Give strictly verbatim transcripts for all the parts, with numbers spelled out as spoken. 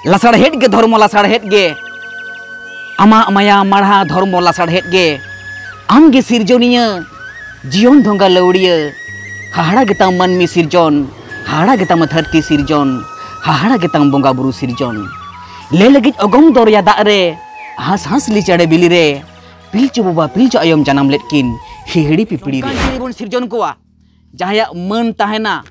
ᱞᱟᱥᱟᱲᱦᱮᱫ ᱜᱮ ᱫᱷᱚᱨᱢᱚ, ᱞᱟᱥᱟᱲᱦᱮᱫ ᱜᱮ ᱟᱢᱟᱜ ᱢᱟᱭᱟ ᱢᱟᱲᱦᱟ ᱫᱷᱚᱨᱢᱚ, ᱞᱟᱥᱟᱲᱦᱮᱫ ᱜᱮ ᱟᱢ ᱜᱮ ᱥᱤᱨᱡᱚᱱᱤᱭᱟᱹ, ᱡᱤᱭᱚᱱ ᱫᱷᱚᱸᱜᱟ ᱞᱟᱹᱣᱲᱤᱭᱟᱹ᱾ ᱦᱟᱦᱟᱲᱟ ᱜᱮᱛᱟᱢ ᱢᱟᱹᱱᱢᱤ ᱥᱤᱨᱡᱚᱱ, ᱦᱟᱦᱟᱲᱟ ᱜᱮᱛᱟᱢ ᱫᱷᱟᱹᱨᱛᱤ ᱥᱤᱨᱡᱚᱱ, ᱦᱟᱦᱟᱲᱟ ᱜᱮᱛᱟᱢ ᱵᱚᱸᱜᱟ ᱵᱩᱨᱩ ᱥᱤᱨᱡᱚᱱ᱾ ᱞᱮ ᱞᱟᱹᱜᱤᱫ ᱚᱜᱚᱢ ᱫᱚᱨᱭᱟ ᱫᱟᱜ ᱨᱮ, ᱦᱟᱸᱥ ᱦᱟᱸᱥᱞᱤ ᱪᱮᱬᱮ ᱵᱤᱞᱤ ᱨᱮ, ᱯᱤᱞᱪᱩ ᱵᱟᱵᱟ ᱯᱤᱞᱪᱩ ᱟᱭᱳᱢ ᱡᱟᱱᱟᱢ ᱞᱮᱫ ᱠᱤᱱ ᱦᱤᱦᱤᱲᱤ ᱯᱤᱯᱤᱲᱤ ᱨᱮ᱾ ᱱᱚᱝᱠᱟᱱ ᱡᱤᱣᱤ ᱵᱚᱱ ᱥᱤᱨᱡᱚᱱ ᱠᱚᱣᱟ, ᱡᱟᱦᱟᱸᱭᱟᱜ ᱢᱟᱹᱱ ᱛᱟᱦᱮᱱᱟ,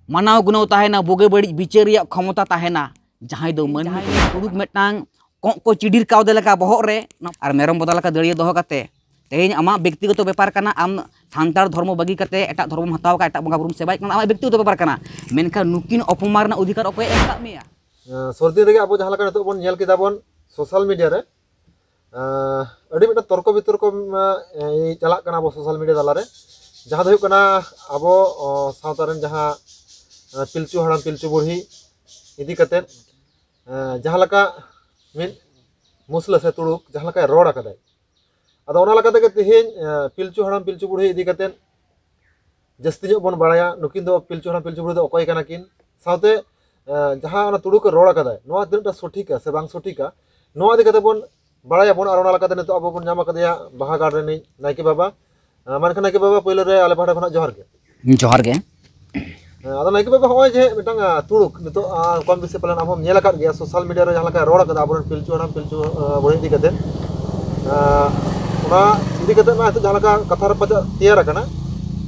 ᱢᱟᱱᱟᱣ ᱜᱩᱱᱟᱹᱣ ᱛᱟᱦᱮᱱᱟ, ᱵᱩᱜᱤ ᱵᱟᱹᱲᱤᱡ ᱵᱤᱪᱟᱹᱨ ᱨᱮᱭᱟᱜ ᱠᱷᱚᱢᱚᱛᱟ ᱛᱟᱦᱮᱱᱟ, ᱡᱟᱦᱟᱸᱭ ᱫᱚ ᱢᱟᱹᱱᱢᱤ ᱡᱟᱦᱟᱸᱭ ᱠᱚ ᱫᱩᱲᱩᱵ ᱢᱤᱫᱴᱟᱝ ᱠᱚᱸᱜ ᱠᱚ ᱪᱤᱰᱤᱨ ᱠᱟᱣᱫᱮ ᱞᱮᱠᱟ ᱵᱚᱦᱚᱜ ᱨᱮ, ᱟᱨ ᱢᱮᱨᱚᱢ ᱵᱚᱫᱟ ᱞᱮᱠᱟ ᱫᱟᱹᱲᱤᱭᱟᱹ ᱫᱚᱦᱚ ᱠᱟᱛᱮ, ᱛᱮᱦᱮᱧ ᱟᱢᱟᱜ ᱵᱮᱠᱛᱤᱜᱚᱛᱚ ᱵᱮᱯᱟᱨ ᱠᱟᱱᱟ, ᱟᱢ ᱥᱟᱱᱛᱟᱲ ᱫᱷᱚᱨᱢᱚ ᱵᱟᱹᱜᱤ ᱠᱟᱛᱮ ᱮᱴᱟᱜ ᱫᱷᱚᱨᱢᱚᱢ ᱦᱟᱛᱟᱣ ᱠᱟᱜᱼᱟ, ᱮᱴᱟᱜ ᱵᱚᱸᱜᱟ ᱵᱩᱨᱩᱢ ᱥᱮᱵᱟᱭᱮᱫ ᱠᱟᱱᱟ, ᱟᱢᱟᱜ ᱵᱮᱠᱛᱤᱜᱚᱛᱚ ᱵᱮᱯᱟᱨ ᱠᱟᱱᱟ᱾ ᱢᱮᱱᱠᱷᱟᱱ ᱱᱩᱠᱤᱱ ᱚᱯᱚᱢᱟᱱ ᱨᱮᱱᱟᱜ ᱚᱫᱷᱤᱠᱟᱨ ᱚᱠᱚᱭᱮ ᱮᱢ ᱠᱟᱜ ᱢᱮᱭᱟ? ᱥᱚᱨᱫᱤᱱ ᱨᱮᱜᱮ ᱟᱵᱚ ᱡᱟᱦᱟᱸ ᱞᱮᱠᱟ ᱱᱤᱛᱚᱜ ᱵᱚᱱ ᱧᱮᱞ ᱠᱮᱫᱟ ᱵᱚᱱ ᱥᱳᱥᱟᱞ ᱢᱤᱰᱤᱭᱟ ᱨᱮ, ᱟᱸ, ᱟᱹᱰᱤ ᱢᱤᱫᱴᱟᱝ ᱛᱚᱨᱠᱚ ᱵᱤᱛᱚᱨᱠᱚ, ᱟᱸ, ᱪᱟᱞᱟᱜ ᱠᱟᱱᱟ ᱟᱵᱚ ᱥᱳᱥᱟᱞ ᱢᱤᱰᱤᱭᱟ ᱛᱟᱞᱟᱨᱮ, ᱡᱟᱦᱟᱸ ᱫᱚ ᱦᱩᱭᱩᱜ ᱠᱟᱱᱟ ᱟᱵᱚ, ᱚ, ᱥᱟᱶᱛᱟ ᱨᱮᱱ ᱡᱟᱦᱟᱸ, ᱟᱸ, ᱯᱤᱞᱪᱩ ᱦᱟᱲᱟᱢ ᱯᱤᱞᱪᱩ ᱵᱩᱲᱦᱤ ᱤᱫᱤ ᱠᱟᱛᱮᱫ, ᱟᱸ, ᱡᱟᱦᱟᱸ ᱞᱮᱠᱟ ᱢᱤᱫ ᱢᱩᱥᱞᱟᱹ ᱥᱮ ᱛᱩᱲᱩᱠ ᱡᱟᱦᱟᱸ ᱞᱮᱠᱟᱭ ᱨᱚᱲ ᱟᱠᱟᱫᱟᱭ, ᱟᱫᱚ ᱚᱱᱟ ᱞᱮᱠᱟ ᱛᱮᱜᱮ ᱛᱮᱦᱮᱧ, ᱟᱸ, ᱯᱤᱞᱪᱩ ᱦᱟᱲᱟᱢ ᱯᱤᱞᱪᱩ ᱵᱩᱲᱦᱤ ᱤᱫᱤ ᱠᱟᱛᱮᱫ ᱡᱟᱹᱥᱛᱤ ᱧᱚᱜ ᱵᱚᱱ ᱵᱟᱲᱟᱭᱟ, ᱱᱩᱠᱤᱱ ᱫᱚ ᱯᱤᱞᱪᱩ ᱦᱟᱲᱟᱢ ᱯᱤᱞᱪᱩ ᱵᱩᱲᱦᱤ ᱫᱚ ᱚᱠᱚᱭ ᱠᱟᱱᱟ ᱠᱤᱱ, ᱥᱟᱶᱛᱮ, ᱮ, ᱡᱟᱦᱟᱸ ᱚᱱᱟ ᱛᱩᱲᱩᱠ ᱮ ᱨᱚᱲ ᱟᱠᱟᱫᱟᱭ, ᱱᱚᱣᱟ ᱛᱤᱱᱟᱹᱜ ᱴᱟ ᱥᱚᱴᱷᱤᱠᱟ ᱥᱮ ᱵᱟᱝ ᱥᱚᱴᱷᱤᱠᱟ, ᱱᱚᱣᱟ ᱤᱫᱤ ᱠᱟᱛᱮ ᱵᱚᱱ ᱵᱟᱲᱟᱭᱟᱵᱚᱱ᱾ ᱟᱨ ᱚᱱᱟ ᱞᱮᱠᱟᱛᱮ ᱱᱤᱛᱚᱜ ᱟᱵᱚ ᱵᱚᱱ ᱧᱟᱢ ᱟᱠᱟᱫᱮᱭᱟ ᱵᱟᱦᱟᱜᱟᱲ ᱨᱤᱱᱤᱡ ᱱᱟᱭᱠᱮ ᱵᱟᱵᱟ᱾ ᱮ, ᱢᱟ ᱮᱱᱠᱷᱟᱱ ᱱᱟᱭᱠᱮ ᱵᱟᱵᱟ, ᱯᱳᱭᱞᱳ ᱨᱮ ᱟᱞᱮ ᱯᱟᱦᱴᱟ ᱠᱷᱚᱱᱟᱜ ᱡᱚᱦᱟᱨ ᱜᱮ᱾ ᱡᱚᱦᱟᱨ ᱜᱮ᱾ ᱮ, ᱟᱫᱚ ᱱᱟᱭᱠᱮ ᱵᱟᱵᱟ, ᱦᱚᱸᱜᱼᱚᱭ ᱡᱮ ᱢᱤᱫᱴᱟᱝ, ᱮ, ᱛᱩᱲᱩᱠ ᱱᱤᱛᱚᱜ, ᱮ, ᱠᱚᱢ ᱵᱮᱥᱤ ᱯᱟᱞᱮᱱ ᱟᱢ ᱦᱚᱸᱢ ᱧᱮᱞ ᱟᱠᱟᱫ ᱜᱮᱭᱟ ᱥᱳᱥᱟᱞ ᱢᱤᱰᱤᱭᱟ ᱨᱮ ᱡᱟᱦᱟᱸ ᱞᱮᱠᱟᱭ ᱨᱚᱲ ᱟᱠᱟᱫᱟ ᱟᱵᱚᱨᱮᱱ ᱯᱤᱞᱪᱩ ᱦᱟᱲᱟᱢ ᱯᱤᱞᱪᱩ, ᱮ, ᱵᱩᱲᱦᱤ ᱤᱫᱤ ᱠᱟᱛᱮ, ᱮ, ᱚᱱᱟ ᱤᱫᱤ ᱠᱟᱛᱮ ᱢᱟ ᱱᱤᱛᱚᱜ ᱡᱟᱦᱟᱸ ᱞᱮᱠᱟ ᱠᱟᱛᱷᱟ ᱨᱟᱯᱟᱪᱟᱜ ᱛᱮᱭᱟᱨ ᱟᱠᱟᱱᱟ,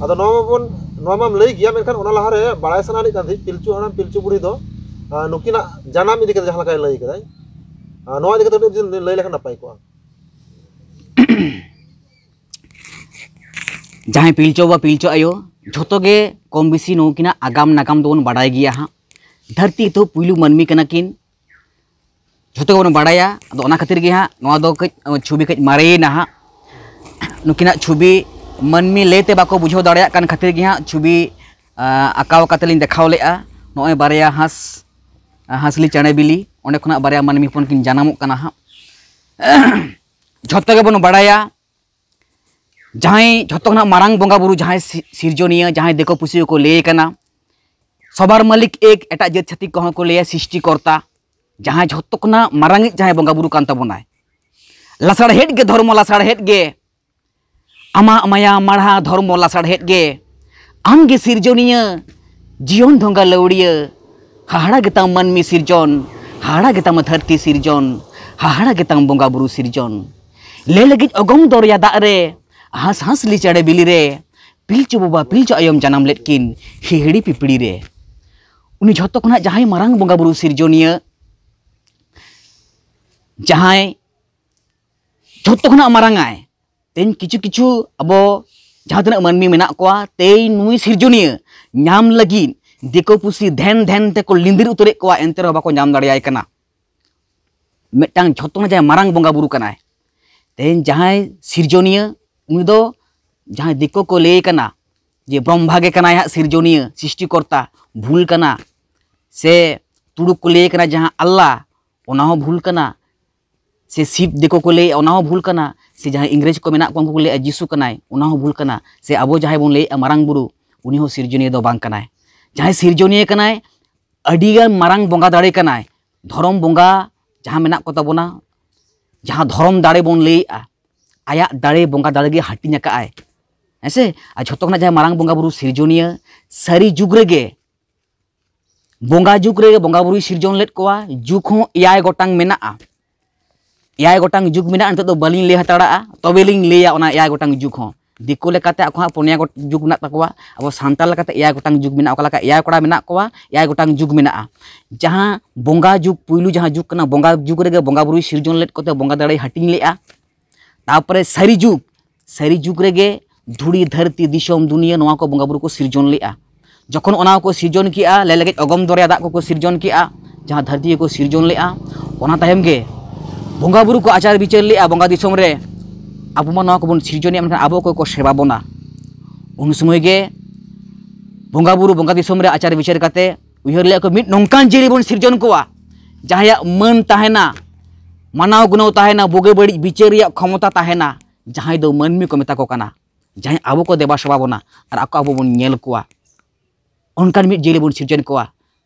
ᱟᱫᱚ ᱱᱚᱣᱟ ᱢᱟᱵᱚᱱ, ᱱᱚᱣᱟ ᱢᱟᱢ ᱞᱟᱹᱭ ᱜᱮᱭᱟ, ᱢᱮᱱᱠᱷᱟᱱ ᱚᱱᱟ ᱞᱟᱦᱟᱨᱮ ᱵᱟᱲᱟᱭ ᱥᱟᱱᱟᱭᱮᱫ ᱠᱟᱱ ᱛᱟᱦᱮᱸᱫ, ᱯᱤᱞᱪᱩ ᱦᱟᱲᱟᱢ ᱯᱤᱞᱪᱩ ᱵᱩᱲᱦᱤ ᱫᱚ, ᱟᱸ, ᱱᱩᱠᱤᱱᱟᱜ ᱡᱟᱱᱟᱢ ᱤᱫᱤ ᱠᱟᱛᱮ ᱡᱟᱦᱟᱸ ᱞᱮᱠᱟᱭ ᱞᱟᱹᱭ ᱠᱟᱫᱟᱭ, ᱟᱸ, ᱱᱚᱣᱟ ᱤᱫᱤ ᱠᱟᱛᱮ ᱠᱟᱹᱴᱤᱡ ᱡᱩᱫᱤ ᱞᱟᱹᱭ ᱞᱮᱠᱷᱟᱱ ᱱᱟᱯᱟᱭ ᱠᱚᱜᱼᱟ᱾ ᱡᱟᱦᱟᱸᱭ ᱯᱤᱞᱪᱩ ᱵᱟᱵᱟ ᱯᱤᱞᱪᱩ ᱟᱭᱳ, ᱡᱷᱚᱛᱚ ᱜᱮ ᱠᱚᱢ ᱵᱮᱥᱤ ᱱᱩᱠᱤᱱᱟᱜ ᱟᱜᱟᱢ ᱱᱟᱜᱟᱢ ᱫᱚᱵᱚᱱ ᱵᱟᱰᱟᱭ ᱜᱮᱭᱟ ᱦᱟᱸᱜ᱾ ᱫᱷᱟᱹᱨᱛᱤ ᱮᱛᱚᱦᱚᱵ ᱯᱩᱭᱞᱩ ᱢᱟᱹᱱᱢᱤ ᱠᱟᱱᱟ ᱠᱤᱱ, ᱡᱷᱚᱛᱚ ᱜᱮᱵᱚᱱ ᱵᱟᱲᱟᱭᱟ᱾ ᱟᱫᱚ ᱚᱱᱟ ᱠᱷᱟᱹᱛᱤᱨ ᱜᱮ ᱦᱟᱸᱜ ᱱᱚᱣᱟ ᱫᱚ ᱠᱟᱹᱡ, ᱟᱸ, ᱪᱷᱚᱵᱤ ᱠᱟᱹᱡ ᱢᱟᱨᱮᱭᱮᱱᱟ ᱦᱟᱸᱜ᱾ ᱱᱩᱠᱤᱱᱟᱜ ᱪᱷᱚᱵᱤ ᱢᱟᱹᱱᱢᱤ ᱞᱟᱹᱭᱛᱮ ᱵᱟᱠᱚ ᱵᱩᱡᱷᱟᱹᱣ ᱫᱟᱲᱮᱭᱟᱜ ᱠᱟᱱ ᱠᱷᱟᱹᱛᱤᱨ ᱜᱮ ᱦᱟᱸᱜ ᱪᱷᱚᱵᱤ, ᱟᱸ, ᱟᱸᱠᱟᱣ ᱠᱟᱛᱮ ᱞᱤᱧ ᱫᱮᱠᱷᱟᱣ ᱞᱮᱫᱼᱟ᱾ ᱱᱚᱜᱼᱚᱭ ᱵᱟᱨᱭᱟ ᱦᱟᱸᱥ, ᱦᱟᱸᱥᱞᱤ ᱪᱮᱬᱮ ᱵᱤᱞᱤ, ᱚᱸᱰᱮ ᱠᱷᱚᱱᱟᱜ ᱵᱟᱨᱭᱟ ᱢᱟᱹᱱᱢᱤ ᱦᱚᱯᱚᱱ ᱠᱤᱱ ᱡᱟᱱᱟᱢᱚᱜ ᱠᱟᱱᱟ ᱦᱟᱸᱜ᱾ ᱡᱷᱚᱛᱚ ᱜᱮᱵᱚᱱ ᱵᱟᱲᱟᱭᱟ, ᱡᱟᱦᱟᱸᱭ ᱡᱷᱚᱛᱚ ᱠᱷᱚᱱᱟᱜ ᱢᱟᱨᱟᱝ ᱵᱚᱸᱜᱟ ᱵᱩᱨᱩ, ᱡᱟᱦᱟᱸᱭ ᱥᱤ-, ᱥᱤᱨᱡᱚᱱᱤᱭᱟᱹ, ᱡᱟᱦᱟᱸᱭ ᱫᱤᱠᱩ ᱯᱩᱥᱤ ᱠᱚᱠᱚ ᱞᱟᱹᱭ ᱠᱟᱱᱟ, ᱥᱚᱵᱟᱨ ᱢᱟᱹᱞᱤᱠ ᱮᱠ, ᱮᱴᱟᱜ ᱡᱟᱹᱛ ᱪᱷᱟᱹᱛᱤᱠ ᱠᱚᱦᱚᱸ ᱠᱚ ᱞᱟᱹᱭᱟ ᱥᱨᱤᱥᱴᱤᱠᱚᱨᱛᱟ᱾ ᱡᱟᱦᱟᱸᱭ ᱡᱷᱚᱛᱚ ᱠᱷᱚᱱᱟᱜ ᱢᱟᱨᱟᱝᱤᱡ ᱡᱟᱦᱟᱸᱭ ᱵᱚᱸᱜᱟ ᱵᱩᱨᱩ ᱠᱟᱱ ᱛᱟᱵᱚᱱᱟᱭ, ᱞᱟᱥᱟᱲᱦᱮᱫ ᱜᱮ ᱫᱷᱚᱨᱢᱚ, ᱞᱟᱥᱟᱲᱦᱮᱫ ᱜᱮ ᱟᱢᱟᱜ ᱢᱟᱭᱟ ᱢᱟᱲᱦᱟ ᱫᱷᱚᱨᱢᱚ, ᱞᱟᱥᱟᱲᱦᱮᱫ ᱜᱮ ᱟᱢᱜᱮ ᱥᱤᱨᱡᱚᱱᱤᱭᱟᱹ, ᱡᱤᱭᱚᱱ ᱫᱷᱚᱸᱜᱟ ᱞᱟᱹᱣᱲᱤᱭᱟᱹ᱾ ᱦᱟᱦᱟᱲᱟ ᱜᱮᱛᱟᱢ ᱢᱟᱹᱱᱢᱤ ᱥᱤᱨᱡᱚᱱ, ᱦᱟᱦᱟᱲᱟ ᱜᱮᱛᱟᱢ ᱫᱷᱟᱹᱨᱛᱤ ᱥᱤᱨᱡᱚᱱ, ᱦᱟᱦᱟᱲᱟ ᱜᱮᱛᱟᱢ ᱵᱚᱸᱜᱟ ᱵᱩᱨᱩ ᱥᱤᱨᱡᱚᱱ᱾ ᱞᱟᱹᱭ ᱞᱟᱹᱜᱤᱫ ᱚᱜᱚᱢ ᱫᱚᱨᱭᱟ ᱫᱟᱜ ᱨᱮ, ᱦᱟᱸᱥ ᱦᱟᱸᱥᱞᱤ ᱪᱮᱬᱮ ᱵᱤᱞᱤ ᱨᱮ, ᱯᱤᱞᱪᱩ ᱵᱟᱵᱟ ᱯᱤᱞᱪᱩ ᱟᱭᱳᱢ ᱡᱟᱱᱟᱢ ᱞᱮᱫ ᱠᱤᱱ ᱦᱤᱦᱤᱲᱤ ᱯᱤᱯᱤᱲᱤ ᱨᱮ᱾ ᱩᱱᱤ ᱡᱷᱚᱛᱚ ᱠᱷᱚᱱᱟᱜ ᱡᱟᱦᱟᱸᱭ ᱢᱟᱨᱟᱝ ᱵᱚᱸᱜᱟ ᱵᱩᱨᱩ ᱥᱤᱨᱡᱚᱱᱤᱭᱟᱹ, ᱡᱟᱦᱟᱸᱭ ᱡᱷᱚᱛᱚ ᱠᱷᱚᱱᱟᱜ ᱢᱟᱨᱟᱝ ᱟᱭ, ᱛᱮᱦᱮᱧ ᱠᱤᱪᱷᱩ ᱠᱤᱪᱷᱩ ᱟᱵᱚ ᱡᱟᱦᱟᱸ ᱛᱤᱱᱟᱹᱜ ᱢᱟᱹᱱᱢᱤ ᱢᱮᱱᱟᱜ ᱠᱚᱣᱟ, ᱛᱮᱦᱮᱧ ᱱᱩᱭ ᱥᱤᱨᱡᱚᱱᱤᱭᱟᱹ ᱧᱟᱢ ᱞᱟᱹᱜᱤᱫ ᱫᱤᱠᱩ ᱯᱩᱥᱤ ᱫᱷᱮᱱ ᱫᱷᱮᱱ ᱛᱮᱠᱚ ᱞᱤᱸᱫᱤᱨ ᱩᱛᱟᱹᱨᱮᱫ ᱠᱚᱣᱟ, ᱮᱱᱛᱮ ᱨᱮᱦᱚᱸ ᱵᱟᱠᱚ ᱧᱟᱢ ᱫᱟᱲᱮᱭᱟᱭ ᱠᱟᱱᱟ᱾ ᱢᱤᱫᱴᱟᱝ ᱡᱷᱚᱛᱚ ᱠᱷᱚᱱᱟᱜ ᱡᱟᱦᱟᱸᱭ ᱢᱟᱨᱟᱝ ᱵᱚᱸᱜᱟ ᱵᱩᱨᱩ ᱠᱟᱱᱟᱭ, ᱛᱮᱦᱮᱧ ᱡᱟᱦᱟᱸᱭ ᱥᱤᱨᱡᱚᱱᱤᱭᱟᱹ, ᱩᱱᱤ ᱫᱚ ᱡᱟᱦᱟᱸᱭ ᱫᱤᱠᱩ ᱠᱚ ᱞᱟᱹᱭ ᱠᱟᱱᱟ ᱡᱮ ᱵᱨᱚᱦᱢᱟ ᱜᱮ ᱠᱟᱱᱟᱭ ᱦᱟᱸᱜ ᱥᱤᱨᱡᱚᱱᱤᱭᱟᱹ, ᱥᱨᱤᱥᱴᱤᱠᱚᱨᱛᱟ, ᱵᱷᱩᱞ ᱠᱟᱱᱟ᱾ ᱥᱮ ᱛᱩᱲᱩᱠ ᱠᱚ ᱞᱟᱹᱭ ᱠᱟᱱᱟ ᱡᱟᱦᱟᱸ ᱟᱞᱞᱟ, ᱚᱱᱟ ᱦᱚᱸ ᱵᱷᱩᱞ ᱠᱟᱱᱟ᱾ ᱥᱮ ᱥᱤᱵ ᱫᱤᱠᱩ ᱠᱚ ᱞᱟᱹᱭᱮᱫᱼᱟ, ᱚᱱᱟ ᱦᱚᱸ ᱵᱷᱩᱞ ᱠᱟᱱᱟ᱾ ᱥᱮ ᱡᱟᱦᱟᱸᱭ ᱤᱝᱨᱮᱡᱽ ᱠᱚ ᱢᱮᱱᱟᱜ ᱠᱚᱣᱟ, ᱩᱱᱠᱩ ᱠᱚ ᱞᱟᱹᱭᱮᱫᱼᱟ ᱡᱤᱥᱩ ᱠᱟᱱᱟᱭ, ᱚᱱᱟ ᱦᱚᱸ ᱵᱷᱩᱞ ᱠᱟᱱᱟ᱾ ᱥᱮ ᱟᱵᱚ ᱡᱟᱦᱟᱸᱭ ᱵᱚᱱ ᱞᱟᱹᱭᱮᱫᱼᱟ ᱢᱟᱨᱟᱝ ᱵᱩᱨᱩ, ᱩᱱᱤ ᱦᱚᱸ ᱥᱤᱨᱡᱚᱱᱤᱭᱟᱹ ᱫᱚ ᱵᱟᱝ ᱠᱟᱱᱟᱭ᱾ ᱡᱟᱦᱟᱸᱭ ᱥᱤᱨᱡᱚᱱᱤᱭᱟᱹ ᱠᱟᱱᱟᱭ, ᱟᱹᱰᱤᱜᱟᱱ ᱢᱟᱨᱟᱝ ᱵᱚᱸᱜᱟ ᱫᱟᱲᱮ ᱠᱟᱱᱟᱭ᱾ ᱫᱷᱚᱨᱚᱢ ᱵᱚᱸᱜᱟ ᱡᱟᱦᱟᱸ ᱢᱮᱱᱟᱜ ᱠᱚ ᱛᱟᱵᱚᱱᱟ, ᱡᱟᱦᱟᱸ ᱫᱷᱚᱨᱚᱢ ᱫᱟᱲᱮ ᱵᱚᱱ ᱞᱟᱹᱭᱮᱫᱼᱟ, ᱟᱭᱟᱜ ᱫᱟᱲᱮ, ᱵᱚᱸᱜᱟ ᱫᱟᱲᱮ ᱜᱮ ᱦᱟᱹᱴᱤᱧ ᱟᱠᱟᱫ ᱟᱭ᱾ ᱦᱮᱸ ᱥᱮ? ᱟᱨ ᱡᱷᱚᱛᱚ ᱠᱷᱚᱱᱟᱜ ᱡᱟᱦᱟᱸᱭ ᱢᱟᱨᱟᱝ ᱵᱚᱸᱜᱟ ᱵᱩᱨᱩ ᱥᱤᱨᱡᱚᱱᱤᱭᱟᱹ, ᱥᱟᱹᱨᱤ ᱡᱩᱜᱽ ᱨᱮᱜᱮ ᱵᱚᱸᱜᱟ ᱡᱩᱜᱽ ᱨᱮᱜᱮ ᱵᱚᱸᱜᱟ ᱵᱩᱨᱩᱭ ᱥᱤᱨᱡᱚᱱ ᱞᱮᱫ ᱠᱚᱣᱟ᱾ ᱡᱩᱜᱽ ᱦᱚᱸ ᱮᱭᱟᱭ ᱜᱚᱴᱟᱝ ᱢᱮᱱᱟᱜᱼᱟ᱾ ᱮᱭᱟᱭ ᱜᱚᱴᱟᱝ ᱡᱩᱜᱽ ᱢᱮᱱᱟᱜᱼᱟ, ᱱᱤᱛᱚᱜ ᱫᱚ ᱵᱟᱹᱞᱤᱧ ᱞᱟᱹᱭ ᱦᱟᱛᱟᱲᱟᱜᱼᱟ, ᱛᱚᱵᱮ ᱞᱤᱧ ᱞᱟᱹᱭᱟ ᱚᱱᱟ ᱮᱭᱟᱭ ᱜᱚᱴᱟᱝ ᱡᱩᱜᱽ ᱦᱚᱸ᱾ ᱫᱤᱠᱩ ᱞᱮᱠᱟᱛᱮ ᱟᱠᱚ ᱦᱟᱸᱜ ᱯᱩᱱᱭᱟ ᱜᱚᱴ-, ᱡᱩᱜᱽ ᱢᱮᱱᱟᱜ ᱛᱟᱠᱚᱣᱟ, ᱟᱵᱚ ᱥᱟᱱᱛᱟᱲ ᱞᱮᱠᱟᱛᱮ ᱮᱭᱟᱭ ᱜᱚᱴᱟᱝ ᱡᱩᱜᱽ ᱢᱮᱱᱟᱜᱼᱟ᱾ ᱚᱠᱟ ᱞᱮᱠᱟ ᱮᱭᱟᱭ ᱠᱚᱲᱟ ᱢᱮᱱᱟᱜ ᱠᱚᱣᱟ, ᱮᱭᱟᱭ ᱜᱚᱴᱟᱝ ᱡᱩᱜᱽ ᱢᱮᱱᱟᱜᱼᱟ᱾ ᱡᱟᱦᱟᱸ ᱵᱚᱸᱜᱟ ᱡᱩᱜᱽ, ᱯᱩᱭᱞᱩ ᱡᱟᱦᱟᱸ ᱡᱩᱜᱽ ᱠᱟᱱᱟ, ᱵᱚᱸᱜᱟ ᱡᱩᱜᱽ ᱨᱮᱜᱮ ᱵᱚᱸᱜᱟ ᱵᱩᱨᱩᱭ ᱥᱤᱨᱡᱚᱱ ᱞᱮᱫ ᱠᱚᱛᱮ ᱵᱚᱸᱜᱟ ᱫᱟᱲᱮᱭ ᱦᱟᱹᱴᱤᱧ ᱞᱮᱫᱼᱟ᱾ ᱛᱟᱨᱯᱚᱨᱮ ᱥᱟᱹᱨᱤ ᱡᱩᱜᱽ, ᱥᱟᱹᱨᱤ ᱡᱩᱜᱽ ᱨᱮᱜᱮ ᱫᱷᱩᱲᱤ, ᱫᱷᱟᱹᱨᱛᱤ, ᱫᱤᱥᱚᱢ, ᱫᱩᱱᱤᱭᱟᱹ, ᱱᱚᱣᱟ ᱠᱚ ᱵᱚᱸᱜᱟ ᱵᱩᱨᱩ ᱠᱚ ᱥᱤᱨᱡᱚᱱ ᱞᱮᱫᱼᱟ᱾ ᱡᱚᱠᱷᱚᱱ ᱚᱱᱟ ᱠᱚ ᱥᱤᱨᱡᱚᱱ ᱠᱮᱜᱼᱟ, ᱞᱮ ᱞᱮᱜᱮᱡ ᱚᱜᱚᱢ ᱫᱚᱨᱭᱟ ᱫᱟᱜ ᱠᱚᱠᱚ ᱥᱤᱨᱡᱚᱱ ᱠᱮᱜᱼᱟ, ᱡᱟᱦᱟᱸ ᱫᱷᱟᱹᱨᱛᱤ ᱠᱚ ᱥᱤᱨᱡᱚᱱ ᱞᱮᱫᱼᱟ, ᱚᱱᱟ ᱛᱟᱭᱚᱢ ᱜᱮ ᱵᱚᱸᱜᱟ ᱵᱩᱨᱩ ᱠᱚ ᱟᱪᱟᱨ ᱵᱤᱪᱟᱹᱨ ᱞᱮᱫᱼᱟ ᱵᱚᱸᱜᱟ ᱫᱤᱥᱚᱢ ᱨᱮ, ᱟᱵᱚ ᱢᱟ ᱱᱚᱣᱟ ᱠᱚᱵᱚᱱ ᱥᱤᱨᱡᱚᱱᱮᱫᱼᱟ, ᱢᱮᱱᱠᱷᱟᱱ ᱟᱵᱚ ᱚᱠᱚᱭ ᱠᱚ ᱥᱮᱵᱟ ᱵᱚᱱᱟ? ᱩᱱ ᱥᱚᱢᱚᱭ ᱜᱮ ᱵᱚᱸᱜᱟ ᱵᱩᱨᱩ ᱵᱚᱸᱜᱟ ᱫᱤᱥᱚᱢ ᱨᱮ ᱟᱪᱟᱨ ᱵᱤᱪᱟᱹᱨ ᱠᱟᱛᱮ ᱩᱭᱦᱟᱹᱨ ᱞᱮᱫᱼᱟ ᱠᱚ, ᱢᱤᱫ ᱱᱚᱝᱠᱟᱱ ᱡᱤᱭᱟᱹᱞᱤ ᱵᱚᱱ ᱥᱤᱨᱡᱚᱱ ᱠᱚᱣᱟ, ᱡᱟᱦᱟᱸᱭᱟᱜ ᱢᱟᱹᱱ ᱛᱟᱦᱮᱱᱟ, ᱢᱟᱱᱟᱣ ᱜᱩᱱᱟᱹᱣ ᱛᱟᱦᱮᱱᱟ, ᱵᱩᱜᱤ ᱵᱟᱹᱲᱤᱡ ᱵᱤᱪᱟᱹᱨ ᱨᱮᱭᱟᱜ ᱠᱷᱚᱢᱚᱛᱟ ᱛᱟᱦᱮᱱᱟ, ᱡᱟᱦᱟᱸᱭ ᱫᱚ ᱢᱟᱹᱱᱢᱤ ᱠᱚ ᱢᱮᱛᱟ ᱠᱚ ᱠᱟᱱᱟ, ᱡᱟᱦᱟᱸᱭ ᱟᱵᱚ ᱠᱚ ᱫᱮᱵᱟ ᱥᱮᱵᱟ ᱵᱚᱱᱟ ᱟᱨ ᱟᱠᱚ ᱟᱵᱚ ᱵᱚᱱ ᱧᱮᱞ ᱠᱚᱣᱟ᱾ ᱚᱱᱠᱟᱱ ᱢᱤᱫ ᱡᱤᱭᱟᱹᱞᱤ ᱵᱚᱱ ᱥᱤᱨᱡᱚᱱ ᱠᱚᱣᱟ᱾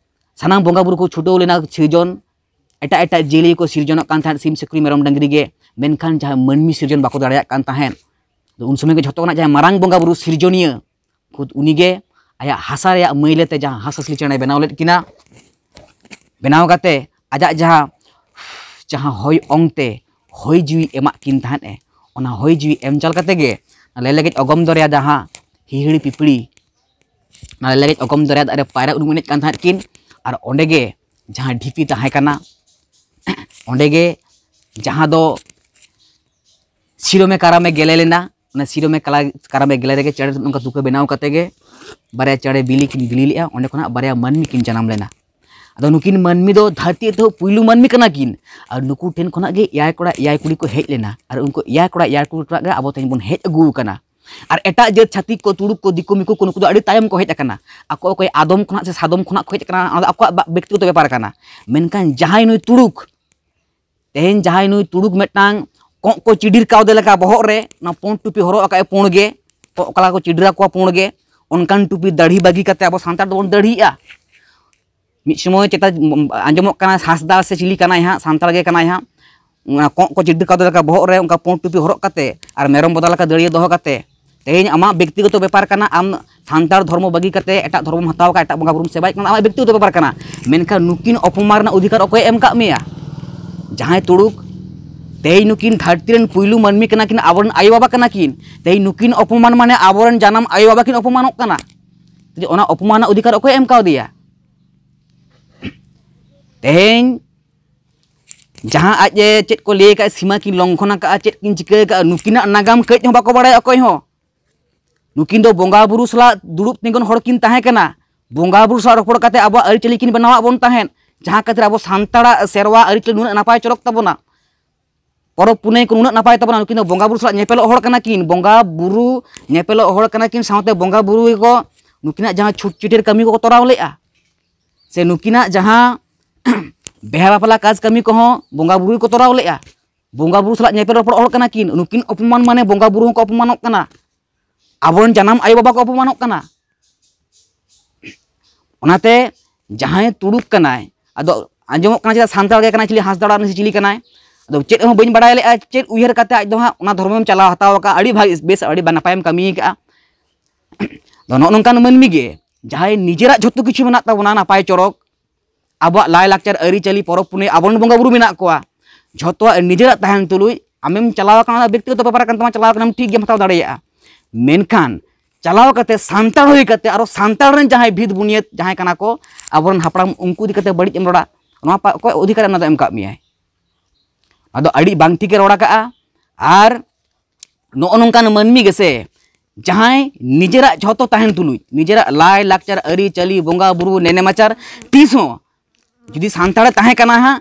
ᱥᱟᱱᱟᱢ ᱵᱚᱸᱜᱟ ᱵᱩᱨᱩ ᱠᱚ ᱪᱷᱩᱴᱟᱹᱣ ᱞᱮᱱᱟ ᱥᱤᱨᱡᱚᱱ, ᱮᱴᱟᱜ ᱮᱴᱟᱜ ᱡᱤᱭᱟᱹᱞᱤ ᱠᱚ ᱥᱤᱨᱡᱚᱱᱚᱜ ᱠᱟᱱ ᱛᱟᱦᱮᱸᱫ, ᱥᱤᱢ ᱥᱩᱠᱨᱤ ᱢᱮᱨᱚᱢ ᱰᱟᱹᱝᱨᱤ ᱜᱮ, ᱢᱮᱱᱠᱷᱟᱱ ᱡᱟᱦᱟᱸ ᱢᱟᱹᱱᱢᱤ ᱥᱤᱨᱡᱚᱱ ᱵᱟᱠᱚ ᱫᱟᱲᱮᱭᱟᱜ ᱠᱟᱱ ᱛᱟᱦᱮᱸᱫ᱾ ᱟᱫᱚ ᱩᱱ ᱥᱚᱢᱚᱭ ᱜᱮ ᱡᱷᱚᱛᱚ ᱠᱷᱚᱱᱟᱜ ᱡᱟᱦᱟᱸᱭ ᱢᱟᱨᱟᱝ ᱵᱚᱸᱜᱟ ᱵᱩᱨᱩ ᱥᱤᱨᱡᱚᱱᱤᱭᱟᱹ, ᱠᱷᱩᱫ ᱩᱱᱤᱜᱮ ᱟᱭᱟᱜ ᱦᱟᱥᱟ ᱨᱮᱭᱟᱜ ᱢᱟᱹᱭᱞᱟᱹ ᱛᱮ ᱡᱟᱦᱟᱸ ᱦᱟᱸᱥ ᱦᱟᱸᱥᱞᱤ ᱪᱮᱬᱮ ᱵᱮᱱᱟᱣ ᱞᱮᱫ ᱠᱤᱱᱟ, ᱵᱮᱱᱟᱣ ᱠᱟᱛᱮ ᱟᱡᱟᱜ ᱡᱟᱦᱟᱸ, ᱡᱟᱦᱟᱸ ᱦᱚᱭ ᱚᱝ ᱛᱮ ᱦᱚᱭ ᱡᱤᱣᱤ ᱮᱢᱟᱜ ᱠᱤᱱ ᱛᱟᱦᱮᱸᱫ ᱮ, ᱚᱱᱟ ᱦᱚᱭ ᱡᱤᱣᱤ ᱮᱢ ᱪᱟᱞ ᱠᱟᱛᱮ ᱜᱮ ᱞᱮᱞᱮᱜᱮᱡ ᱚᱜᱚᱢ ᱫᱚᱨᱭᱟ ᱡᱟᱦᱟᱸ ᱦᱤᱦᱤᱲᱤ ᱯᱤᱯᱤᱲᱤ, ᱚᱱᱟ ᱞᱮᱞᱮᱜᱮᱡ ᱚᱜᱚᱢ ᱫᱚᱨᱭᱟ ᱫᱟᱜ ᱨᱮ ᱯᱟᱭᱨᱟ ᱩᱱᱩᱢ ᱮᱱᱮᱡ ᱠᱟᱱ ᱛᱟᱦᱮᱸᱫ ᱠᱤᱱ᱾ ᱟᱨ ᱚᱸᱰᱮ ᱜᱮ ᱡᱟᱦᱟᱸ ᱰᱷᱤᱯᱤ ᱛᱟᱦᱮᱸ ᱠᱟᱱᱟ, ᱚᱸᱰᱮ ᱜᱮ ᱡᱟᱦᱟᱸ ᱫᱚ ᱥᱤᱨᱚᱢᱮ ᱠᱟᱨᱟᱢᱮ ᱜᱮᱞᱮ ᱞᱮᱱᱟ᱾ ᱚᱱᱟ ᱥᱤᱨᱚᱢᱮ ᱠᱟᱞᱟ-, ᱠᱟᱨᱟᱢᱮ ᱜᱮᱞᱮ ᱨᱮᱜᱮ ᱪᱮᱬᱮ ᱱᱚᱝᱠᱟ ᱛᱩᱠᱟᱹ ᱵᱮᱱᱟᱣ ᱠᱟᱛᱮ ᱜᱮ ᱵᱟᱨᱭᱟ ᱪᱮᱬᱮ ᱵᱤᱞᱤ ᱠᱤᱱ ᱵᱤᱞᱤ ᱞᱮᱫᱼᱟ᱾ ᱚᱸᱰᱮ ᱠᱷᱚᱱᱟᱜ ᱵᱟᱨᱭᱟ ᱢᱟᱹᱱᱢᱤ ᱠᱤᱱ ᱡᱟᱱᱟᱢ ᱞᱮᱱᱟ᱾ ᱟᱫᱚ ᱱᱩᱠᱤᱱ ᱢᱟᱹᱱᱢᱤ ᱫᱚ ᱫᱷᱟᱹᱨᱛᱤ ᱮᱛᱚᱦᱚᱵ ᱯᱩᱭᱞᱩ ᱢᱟᱹᱱᱢᱤ ᱠᱟᱱᱟ ᱠᱤᱱ᱾ ᱟᱨ ᱱᱩᱠᱩ ᱴᱷᱮᱱ ᱠᱷᱚᱱᱟᱜ ᱜᱮ ᱮᱭᱟᱭ ᱠᱚᱲᱟ ᱮᱭᱟᱭ ᱠᱩᱲᱤ ᱠᱚ ᱦᱮᱡ ᱞᱮᱱᱟ᱾ ᱟᱨ ᱩᱱᱠᱩ ᱮᱭᱟᱭ ᱠᱚᱲᱟ ᱮᱭᱟᱭ ᱠᱩᱲᱤ ᱠᱷᱚᱱᱟᱜ ᱜᱮ ᱟᱵᱚ ᱛᱮᱦᱮᱧ ᱵᱚᱱ ᱦᱮᱡ ᱟᱹᱜᱩ ᱟᱠᱟᱱᱟ᱾ ᱟᱨ ᱮᱴᱟᱜ ᱡᱟᱹᱛ ᱪᱷᱟᱹᱛᱤᱠ ᱠᱚ, ᱛᱩᱲᱩᱠ ᱠᱚ, ᱫᱤᱠᱩ ᱢᱤᱠᱩ ᱠᱚ, ᱱᱩᱠᱩ ᱫᱚ ᱟᱹᱰᱤ ᱛᱟᱭᱚᱢ ᱠᱚ ᱦᱮᱡ ᱟᱠᱟᱱᱟ᱾ ᱟᱠᱚ ᱚᱠᱚᱭ ᱟᱫᱚᱢ ᱠᱷᱚᱱᱟᱜ ᱥᱮ ᱥᱟᱫᱚᱢ ᱠᱷᱚᱱᱟᱜ ᱠᱚ ᱦᱮᱡ ᱟᱠᱟᱱᱟ, ᱚᱱᱟ ᱫᱚ ᱟᱠᱚᱣᱟᱜ ᱵᱟ-, ᱵᱮᱠᱛᱤᱜᱚᱛᱚ ᱵᱮᱯᱟᱨ ᱠᱟᱱᱟ᱾ ᱢᱮᱱᱠᱷᱟᱱ ᱡᱟᱦᱟᱸᱭ ᱱᱩᱭ ᱛᱩᱲᱩᱠ, ᱛᱮᱦᱮᱧ ᱡᱟᱦᱟᱸᱭ ᱱᱩᱭ ᱛᱩᱲᱩᱠ ᱢᱤᱫᱴᱟᱝ ᱠᱚᱸᱜ ᱠᱚ ᱪᱤᱰᱤᱨ ᱠᱟᱣᱫᱮ ᱞᱮᱠᱟ ᱵᱚᱦᱚᱜ ᱨᱮ, ᱚᱱᱟ ᱯᱩᱸᱰ ᱴᱩᱯᱤ ᱦᱚᱨᱚᱜ ᱟᱠᱟᱫ ᱮ ᱯᱩᱸᱰ ᱜᱮ, ᱠᱚᱸᱜ ᱚᱠᱟ ᱞᱮᱠᱟ ᱠᱚ ᱪᱤᱰᱤᱨ ᱟᱠᱚᱣᱟ ᱯᱩᱸᱰ ᱜᱮ, ᱚᱱᱠᱟᱱ ᱴᱩᱯᱤ ᱫᱟᱲᱦᱤ ᱵᱟᱹᱜᱤ ᱠᱟᱛᱮ ᱟᱵᱚ ᱥᱟᱱᱛᱟᱲ ᱫᱚᱵᱚᱱ ᱫᱟᱲᱦᱤᱜᱼᱟ᱾ ᱢᱤᱫ ᱥᱚᱢᱚᱭ ᱪᱮᱛᱟ ᱟᱸᱡᱚᱢᱚᱜ ᱠᱟᱱᱟ ᱦᱟᱸᱥᱫᱟ ᱥᱮ ᱪᱤᱞᱤ ᱠᱟᱱᱟᱭ ᱦᱟᱸᱜ, ᱥᱟᱱᱛᱟᱲ ᱜᱮ ᱠᱟᱱᱟᱭ ᱦᱟᱸᱜ, ᱚᱱᱟ ᱠᱚᱸᱜ ᱠᱚ ᱪᱤᱰᱤᱨ ᱠᱟᱣᱫᱮ ᱞᱮᱠᱟ ᱵᱚᱦᱚᱜ ᱨᱮ ᱚᱱᱠᱟ ᱯᱩᱸᱰ ᱴᱩᱯᱤ ᱦᱚᱨᱚᱜ ᱠᱟᱛᱮ ᱟᱨ ᱢᱮᱨᱚᱢ ᱵᱚᱫᱟ ᱞᱮᱠᱟ ᱫᱟᱹᱲᱤᱭᱟᱹ ᱫᱚᱦᱚ ᱠᱟᱛᱮ, ᱛᱮᱦᱮᱧ ᱟᱢᱟᱜ ᱵᱮᱠᱛᱤᱜᱚᱛᱚ ᱵᱮᱯᱟᱨ ᱠᱟᱱᱟ, ᱟᱢ ᱥᱟᱱᱛᱟᱲ ᱫᱷᱚᱨᱢᱚ ᱵᱟᱹᱜᱤ ᱠᱟᱛᱮ ᱮᱴᱟᱜ ᱫᱷᱚᱨᱢᱚᱢ ᱦᱟᱛᱟᱣ ᱠᱟᱜᱼᱟ, ᱮᱴᱟᱜ ᱵᱚᱸᱜᱟ ᱵᱩᱨᱩᱢ ᱥᱮᱵᱟᱭᱮᱫ ᱠᱟᱱᱟ, ᱟᱢᱟᱜ ᱵᱮᱠᱛᱤᱜᱚᱛᱚ ᱵᱮᱯᱟᱨ ᱠᱟᱱᱟ᱾ ᱢᱮᱱᱠᱷᱟᱱ ᱱᱩᱠᱤᱱ ᱚᱯᱚᱢᱟᱱ ᱨᱮᱱᱟᱜ ᱚᱫᱷᱤᱠᱟᱨ ᱚᱠᱚᱭᱮ ᱮᱢ ᱠᱟᱜ ᱢᱮᱭᱟ? ᱡᱟᱦᱟᱸᱭ ᱛᱩᱲᱩᱠ, ᱛᱮᱦᱮᱧ ᱱᱩᱠᱤᱱ ᱫᱷᱟᱹᱨᱛᱤ ᱨᱮᱱ ᱯᱩᱭᱞᱩ ᱢᱟᱹᱱᱢᱤ ᱠᱟᱱᱟ ᱠᱤᱱ, ᱟᱵᱚᱨᱮᱱ ᱟᱭᱳᱼᱵᱟᱵᱟ ᱠᱟᱱᱟ ᱠᱤᱱ᱾ ᱛᱮᱦᱮᱧ ᱱᱩᱠᱤᱱ ᱚᱯᱚᱢᱟᱱ ᱢᱟᱱᱮ ᱟᱵᱚᱨᱮᱱ ᱡᱟᱱᱟᱢ ᱟᱭᱳᱼᱵᱟᱵᱟ ᱠᱤᱱ ᱚᱯᱚᱢᱟᱱᱚᱜ ᱠᱟᱱᱟ᱾ ᱡᱮ ᱚᱱᱟ ᱚᱯᱚᱢᱟᱱ ᱨᱮᱱᱟᱜ ᱚᱫᱷᱤᱠᱟᱨ ᱚᱠᱚᱭᱮ ᱮᱢ ᱠᱟᱣᱫᱮᱭᱟ? ᱛᱮᱦᱮᱧ ᱡᱟᱦᱟᱸ ᱟᱡ ᱮ ᱪᱮᱫ ᱠᱚ ᱞᱟᱹᱭ ᱟᱠᱟᱫ, ᱥᱤᱢᱟ ᱠᱤᱱ ᱞᱚᱝᱜᱷᱚᱱ ᱟᱠᱟᱫᱼᱟ, ᱪᱮᱫ ᱠᱤᱱ ᱪᱤᱠᱟᱹ ᱟᱠᱟᱫᱼᱟ, ᱱᱩᱠᱤᱱᱟᱜ ᱱᱟᱜᱟᱢ ᱠᱟᱹᱡ ᱦᱚᱸ ᱵᱟᱠᱚ ᱵᱟᱲᱟᱭᱟ ᱚᱠᱚᱭ ᱦᱚᱸ᱾ ᱱᱩᱠᱤᱱ ᱫᱚ ᱵᱚᱸᱜᱟ ᱵᱩᱨᱩ ᱥᱟᱞᱟᱜ ᱫᱩᱲᱩᱵ ᱛᱤᱸᱜᱩᱱ ᱦᱚᱲ ᱠᱤᱱ ᱛᱟᱦᱮᱸ ᱠᱟᱱᱟ᱾ ᱵᱚᱸᱜᱟ ᱵᱩᱨᱩ ᱥᱟᱞᱟᱜ ᱨᱚᱯᱚᱲ ᱠᱟᱛᱮ ᱟᱵᱚᱣᱟᱜ ᱟᱹᱨᱤᱪᱟᱹᱞᱤ ᱠᱤᱱ ᱵᱮᱱᱟᱣᱟᱜ ᱵᱚᱱ ᱛᱟᱦᱮᱸᱫ, ᱡᱟᱦᱟᱸ ᱠᱷᱟᱹᱛᱤᱨ ᱟᱵᱚ ᱥᱟᱱᱛᱟᱲᱟᱜ ᱥᱮᱨᱣᱟ ᱟᱹᱨᱤᱪᱟᱹᱞᱤ ᱱᱩᱱᱟᱹᱜ ᱱᱟᱯᱟᱭ ᱪᱚᱨᱚᱠ ᱛᱟᱵᱚᱱᱟ, ᱯᱚᱨᱚᱵᱽ ᱯᱩᱱᱟᱹᱭ ᱠᱚ ᱱᱩᱱᱟᱹᱜ ᱱᱟᱯᱟᱭ ᱛᱟᱵᱚᱱᱟ᱾ ᱱᱩᱠᱤᱱ ᱫᱚ ᱵᱚᱸᱜᱟ ᱵᱩᱨᱩ ᱥᱟᱞᱟᱜ ᱧᱮᱯᱮᱞᱚᱜ ᱦᱚᱲ ᱠᱟᱱᱟ ᱠᱤᱱ, ᱵᱚᱸᱜᱟ ᱵᱩᱨᱩ ᱧᱮᱯᱮᱞᱚᱜ ᱦᱚᱲ ᱠᱟᱱᱟ ᱠᱤᱱ, ᱥᱟᱶᱛᱮ ᱵᱚᱸᱜᱟ ᱵᱩᱨᱩ ᱜᱮᱠᱚ ᱱᱩᱠᱤᱱᱟᱜ ᱡᱟᱦᱟᱸ ᱪᱷᱩᱴ ᱪᱷᱤᱴᱤᱨ ᱠᱟᱹᱢᱤ ᱠᱚᱠᱚ ᱛᱚᱨᱟᱣ ᱞᱮᱫᱼᱟ, ᱥᱮ ᱱᱩᱠᱤᱱᱟᱜ ᱡᱟᱦᱟᱸ ᱵᱤᱦᱟ ᱵᱟᱯᱞᱟ ᱠᱟᱡᱽ ᱠᱟᱹᱢᱤ ᱠᱚᱦᱚᱸ ᱵᱚᱸᱜᱟ ᱵᱩᱨᱩ ᱜᱮᱠᱚ ᱛᱚᱨᱟᱣ ᱞᱮᱫᱼᱟ᱾ ᱵᱚᱸᱜᱟ ᱵᱩᱨᱩ ᱥᱟᱞᱟᱜ ᱧᱮᱯᱮᱞ ᱨᱚᱯᱚᱲ ᱦᱚᱲ ᱠᱟᱱᱟ ᱠᱤᱱ, ᱱᱩᱠᱤᱱ ᱚᱯᱚᱢᱟᱱ ᱢᱟᱱᱮ ᱵᱚᱸᱜᱟ ᱵᱩᱨᱩ ᱦᱚᱸᱠᱚ ᱚᱯᱚᱢᱟᱱᱚᱜ ᱠᱟᱱᱟ, ᱟᱵᱚᱨᱮᱱ ᱡᱟᱱᱟᱢ ᱟᱭᱳᱼᱵᱟᱵᱟ ᱠᱚ ᱚᱯᱚᱢᱟᱱᱚᱜ ᱠᱟᱱᱟ᱾ ᱚᱱᱟᱛᱮ ᱡᱟᱦᱟᱸᱭ ᱛᱩᱲᱩᱠ ᱠᱟᱱᱟᱭ, ᱟᱫᱚ ᱟᱸᱡᱚᱢᱚᱜ ᱠᱟᱱᱟ ᱪᱮᱫᱟᱜ ᱥᱟᱱᱛᱟᱲ ᱜᱮ ᱠᱟᱱᱟᱭ, ᱪᱤᱞᱤ ᱦᱟᱸᱥᱫᱟ ᱚᱲᱟᱜ ᱨᱮᱱ ᱥᱮ ᱪᱤᱞᱤ ᱠᱟᱱᱟᱭ᱾ ᱟᱫᱚ ᱪᱮᱫ ᱦᱚᱸ ᱵᱟᱹᱧ ᱵᱟᱲᱟᱭ ᱞᱮᱫᱼᱟ, ᱪᱮᱫ ᱩᱭᱦᱟᱹᱨ ᱠᱟᱛᱮ ᱟᱡ ᱫᱚ ᱦᱟᱸᱜ ᱚᱱᱟ ᱫᱷᱚᱨᱢᱚᱢ ᱪᱟᱞᱟᱣ ᱦᱟᱛᱟᱣ ᱟᱠᱟᱫᱼᱟ, ᱟᱹᱰᱤ ᱵᱷᱟᱜᱤ, ᱵᱮᱥ, ᱟᱹᱰᱤ ᱱᱟᱯᱟᱭᱮᱢ ᱠᱟᱹᱢᱤ ᱟᱠᱟᱫᱼᱟ᱾ ᱟᱫᱚ ᱱᱚᱜᱼᱚ ᱱᱚᱝᱠᱟᱱ ᱢᱟᱹᱱᱢᱤ ᱜᱮ ᱡᱟᱦᱟᱸᱭ ᱱᱤᱡᱮᱨᱟᱜ ᱡᱷᱚᱛᱚ ᱠᱤᱪᱷᱩ ᱢᱮᱱᱟᱜ ᱛᱟᱵᱚᱱᱟ, ᱱᱟᱯᱟᱭ ᱪᱚᱨᱚᱠ, ᱟᱵᱚᱣᱟᱜ ᱞᱟᱭᱼᱞᱟᱠᱪᱟᱨ, ᱟᱹᱨᱤᱪᱟᱹᱞᱤ, ᱯᱚᱨᱚᱵᱽ ᱯᱩᱱᱟᱹᱭ, ᱟᱵᱚᱨᱮᱱ ᱵᱚᱸᱜᱟ ᱵᱩᱨᱩ ᱢᱮᱱᱟᱜ ᱠᱚᱣᱟ, ᱡᱷᱚᱛᱚᱣᱟᱜ ᱱᱤᱡᱮᱨᱟᱜ ᱛᱟᱦᱮᱱ ᱛᱩᱞᱩᱡ ᱟᱢᱮᱢ ᱪᱟᱞᱟᱣ ᱟᱠᱟᱱᱟ, ᱚᱱᱟ ᱵᱮᱠᱛᱤᱜᱚᱛᱚ ᱵᱮᱯᱟᱨ ᱠᱟᱱ ᱛᱟᱢᱟ, ᱪᱟᱞᱟᱣ ᱟᱠᱟᱱᱟᱢ ᱴᱷᱤᱠ ᱜᱮᱭᱟᱢ, ᱦᱟᱛᱟᱣ ᱫᱟᱲᱮᱭᱟᱜᱼᱟ᱾ ᱢᱮᱱᱠᱷᱟᱱ ᱪᱟᱞᱟᱣ ᱠᱟᱛᱮ ᱥᱟᱱᱛᱟᱲ ᱦᱩᱭ ᱠᱟᱛᱮ ᱟᱨᱚ ᱥᱟᱱᱛᱟᱲ ᱨᱮᱱ ᱡᱟᱦᱟᱸᱭ ᱵᱷᱤᱛ ᱵᱩᱱᱤᱭᱟᱹᱫ ᱡᱟᱦᱟᱸᱭ ᱠᱟᱱᱟ ᱠᱚ, ᱟᱵᱚᱨᱮᱱ ᱦᱟᱯᱲᱟᱢ, ᱩᱱᱠᱩ ᱤᱫᱤ ᱠᱟᱛᱮ ᱵᱟᱹᱲᱤᱡ ᱮᱢ ᱨᱚᱲᱟ, ᱱᱚᱣᱟ ᱯᱟ-, ᱚᱠᱚᱭ ᱚᱫᱷᱤᱠᱟᱨ ᱚᱱᱟ ᱫᱚ ᱮᱢ ᱠᱟᱜ ᱢᱮᱭᱟᱭ? ᱚᱱᱟ ᱫᱚ ᱟᱹᱰᱤ ᱵᱟᱝ ᱴᱷᱤᱠᱮ ᱨᱚᱲ ᱟᱠᱟᱜᱼᱟ᱾ ᱟᱨ ᱱᱚᱜᱼᱚ ᱱᱚᱝᱠᱟᱱ ᱢᱟᱹᱱᱢᱤ ᱜᱮᱥᱮ ᱡᱟᱦᱟᱸᱭ ᱱᱤᱡᱮᱨᱟᱜ ᱡᱷᱚᱛᱚ ᱛᱟᱦᱮᱱ ᱛᱩᱞᱩᱡ, ᱱᱤᱡᱮᱨᱟᱜ ᱞᱟᱭ ᱞᱟᱠᱪᱟᱨ, ᱟᱹᱨᱤᱪᱟᱹᱞᱤ, ᱵᱚᱸᱜᱟ ᱵᱩᱨᱩ, ᱱᱮᱱᱮᱢᱟᱪᱟᱨ, ᱛᱤᱥ ᱦᱚᱸ ᱡᱩᱫᱤ ᱥᱟᱱᱛᱟᱲᱮ ᱛᱟᱦᱮᱸ ᱠᱟᱱᱟ ᱦᱟᱸᱜ,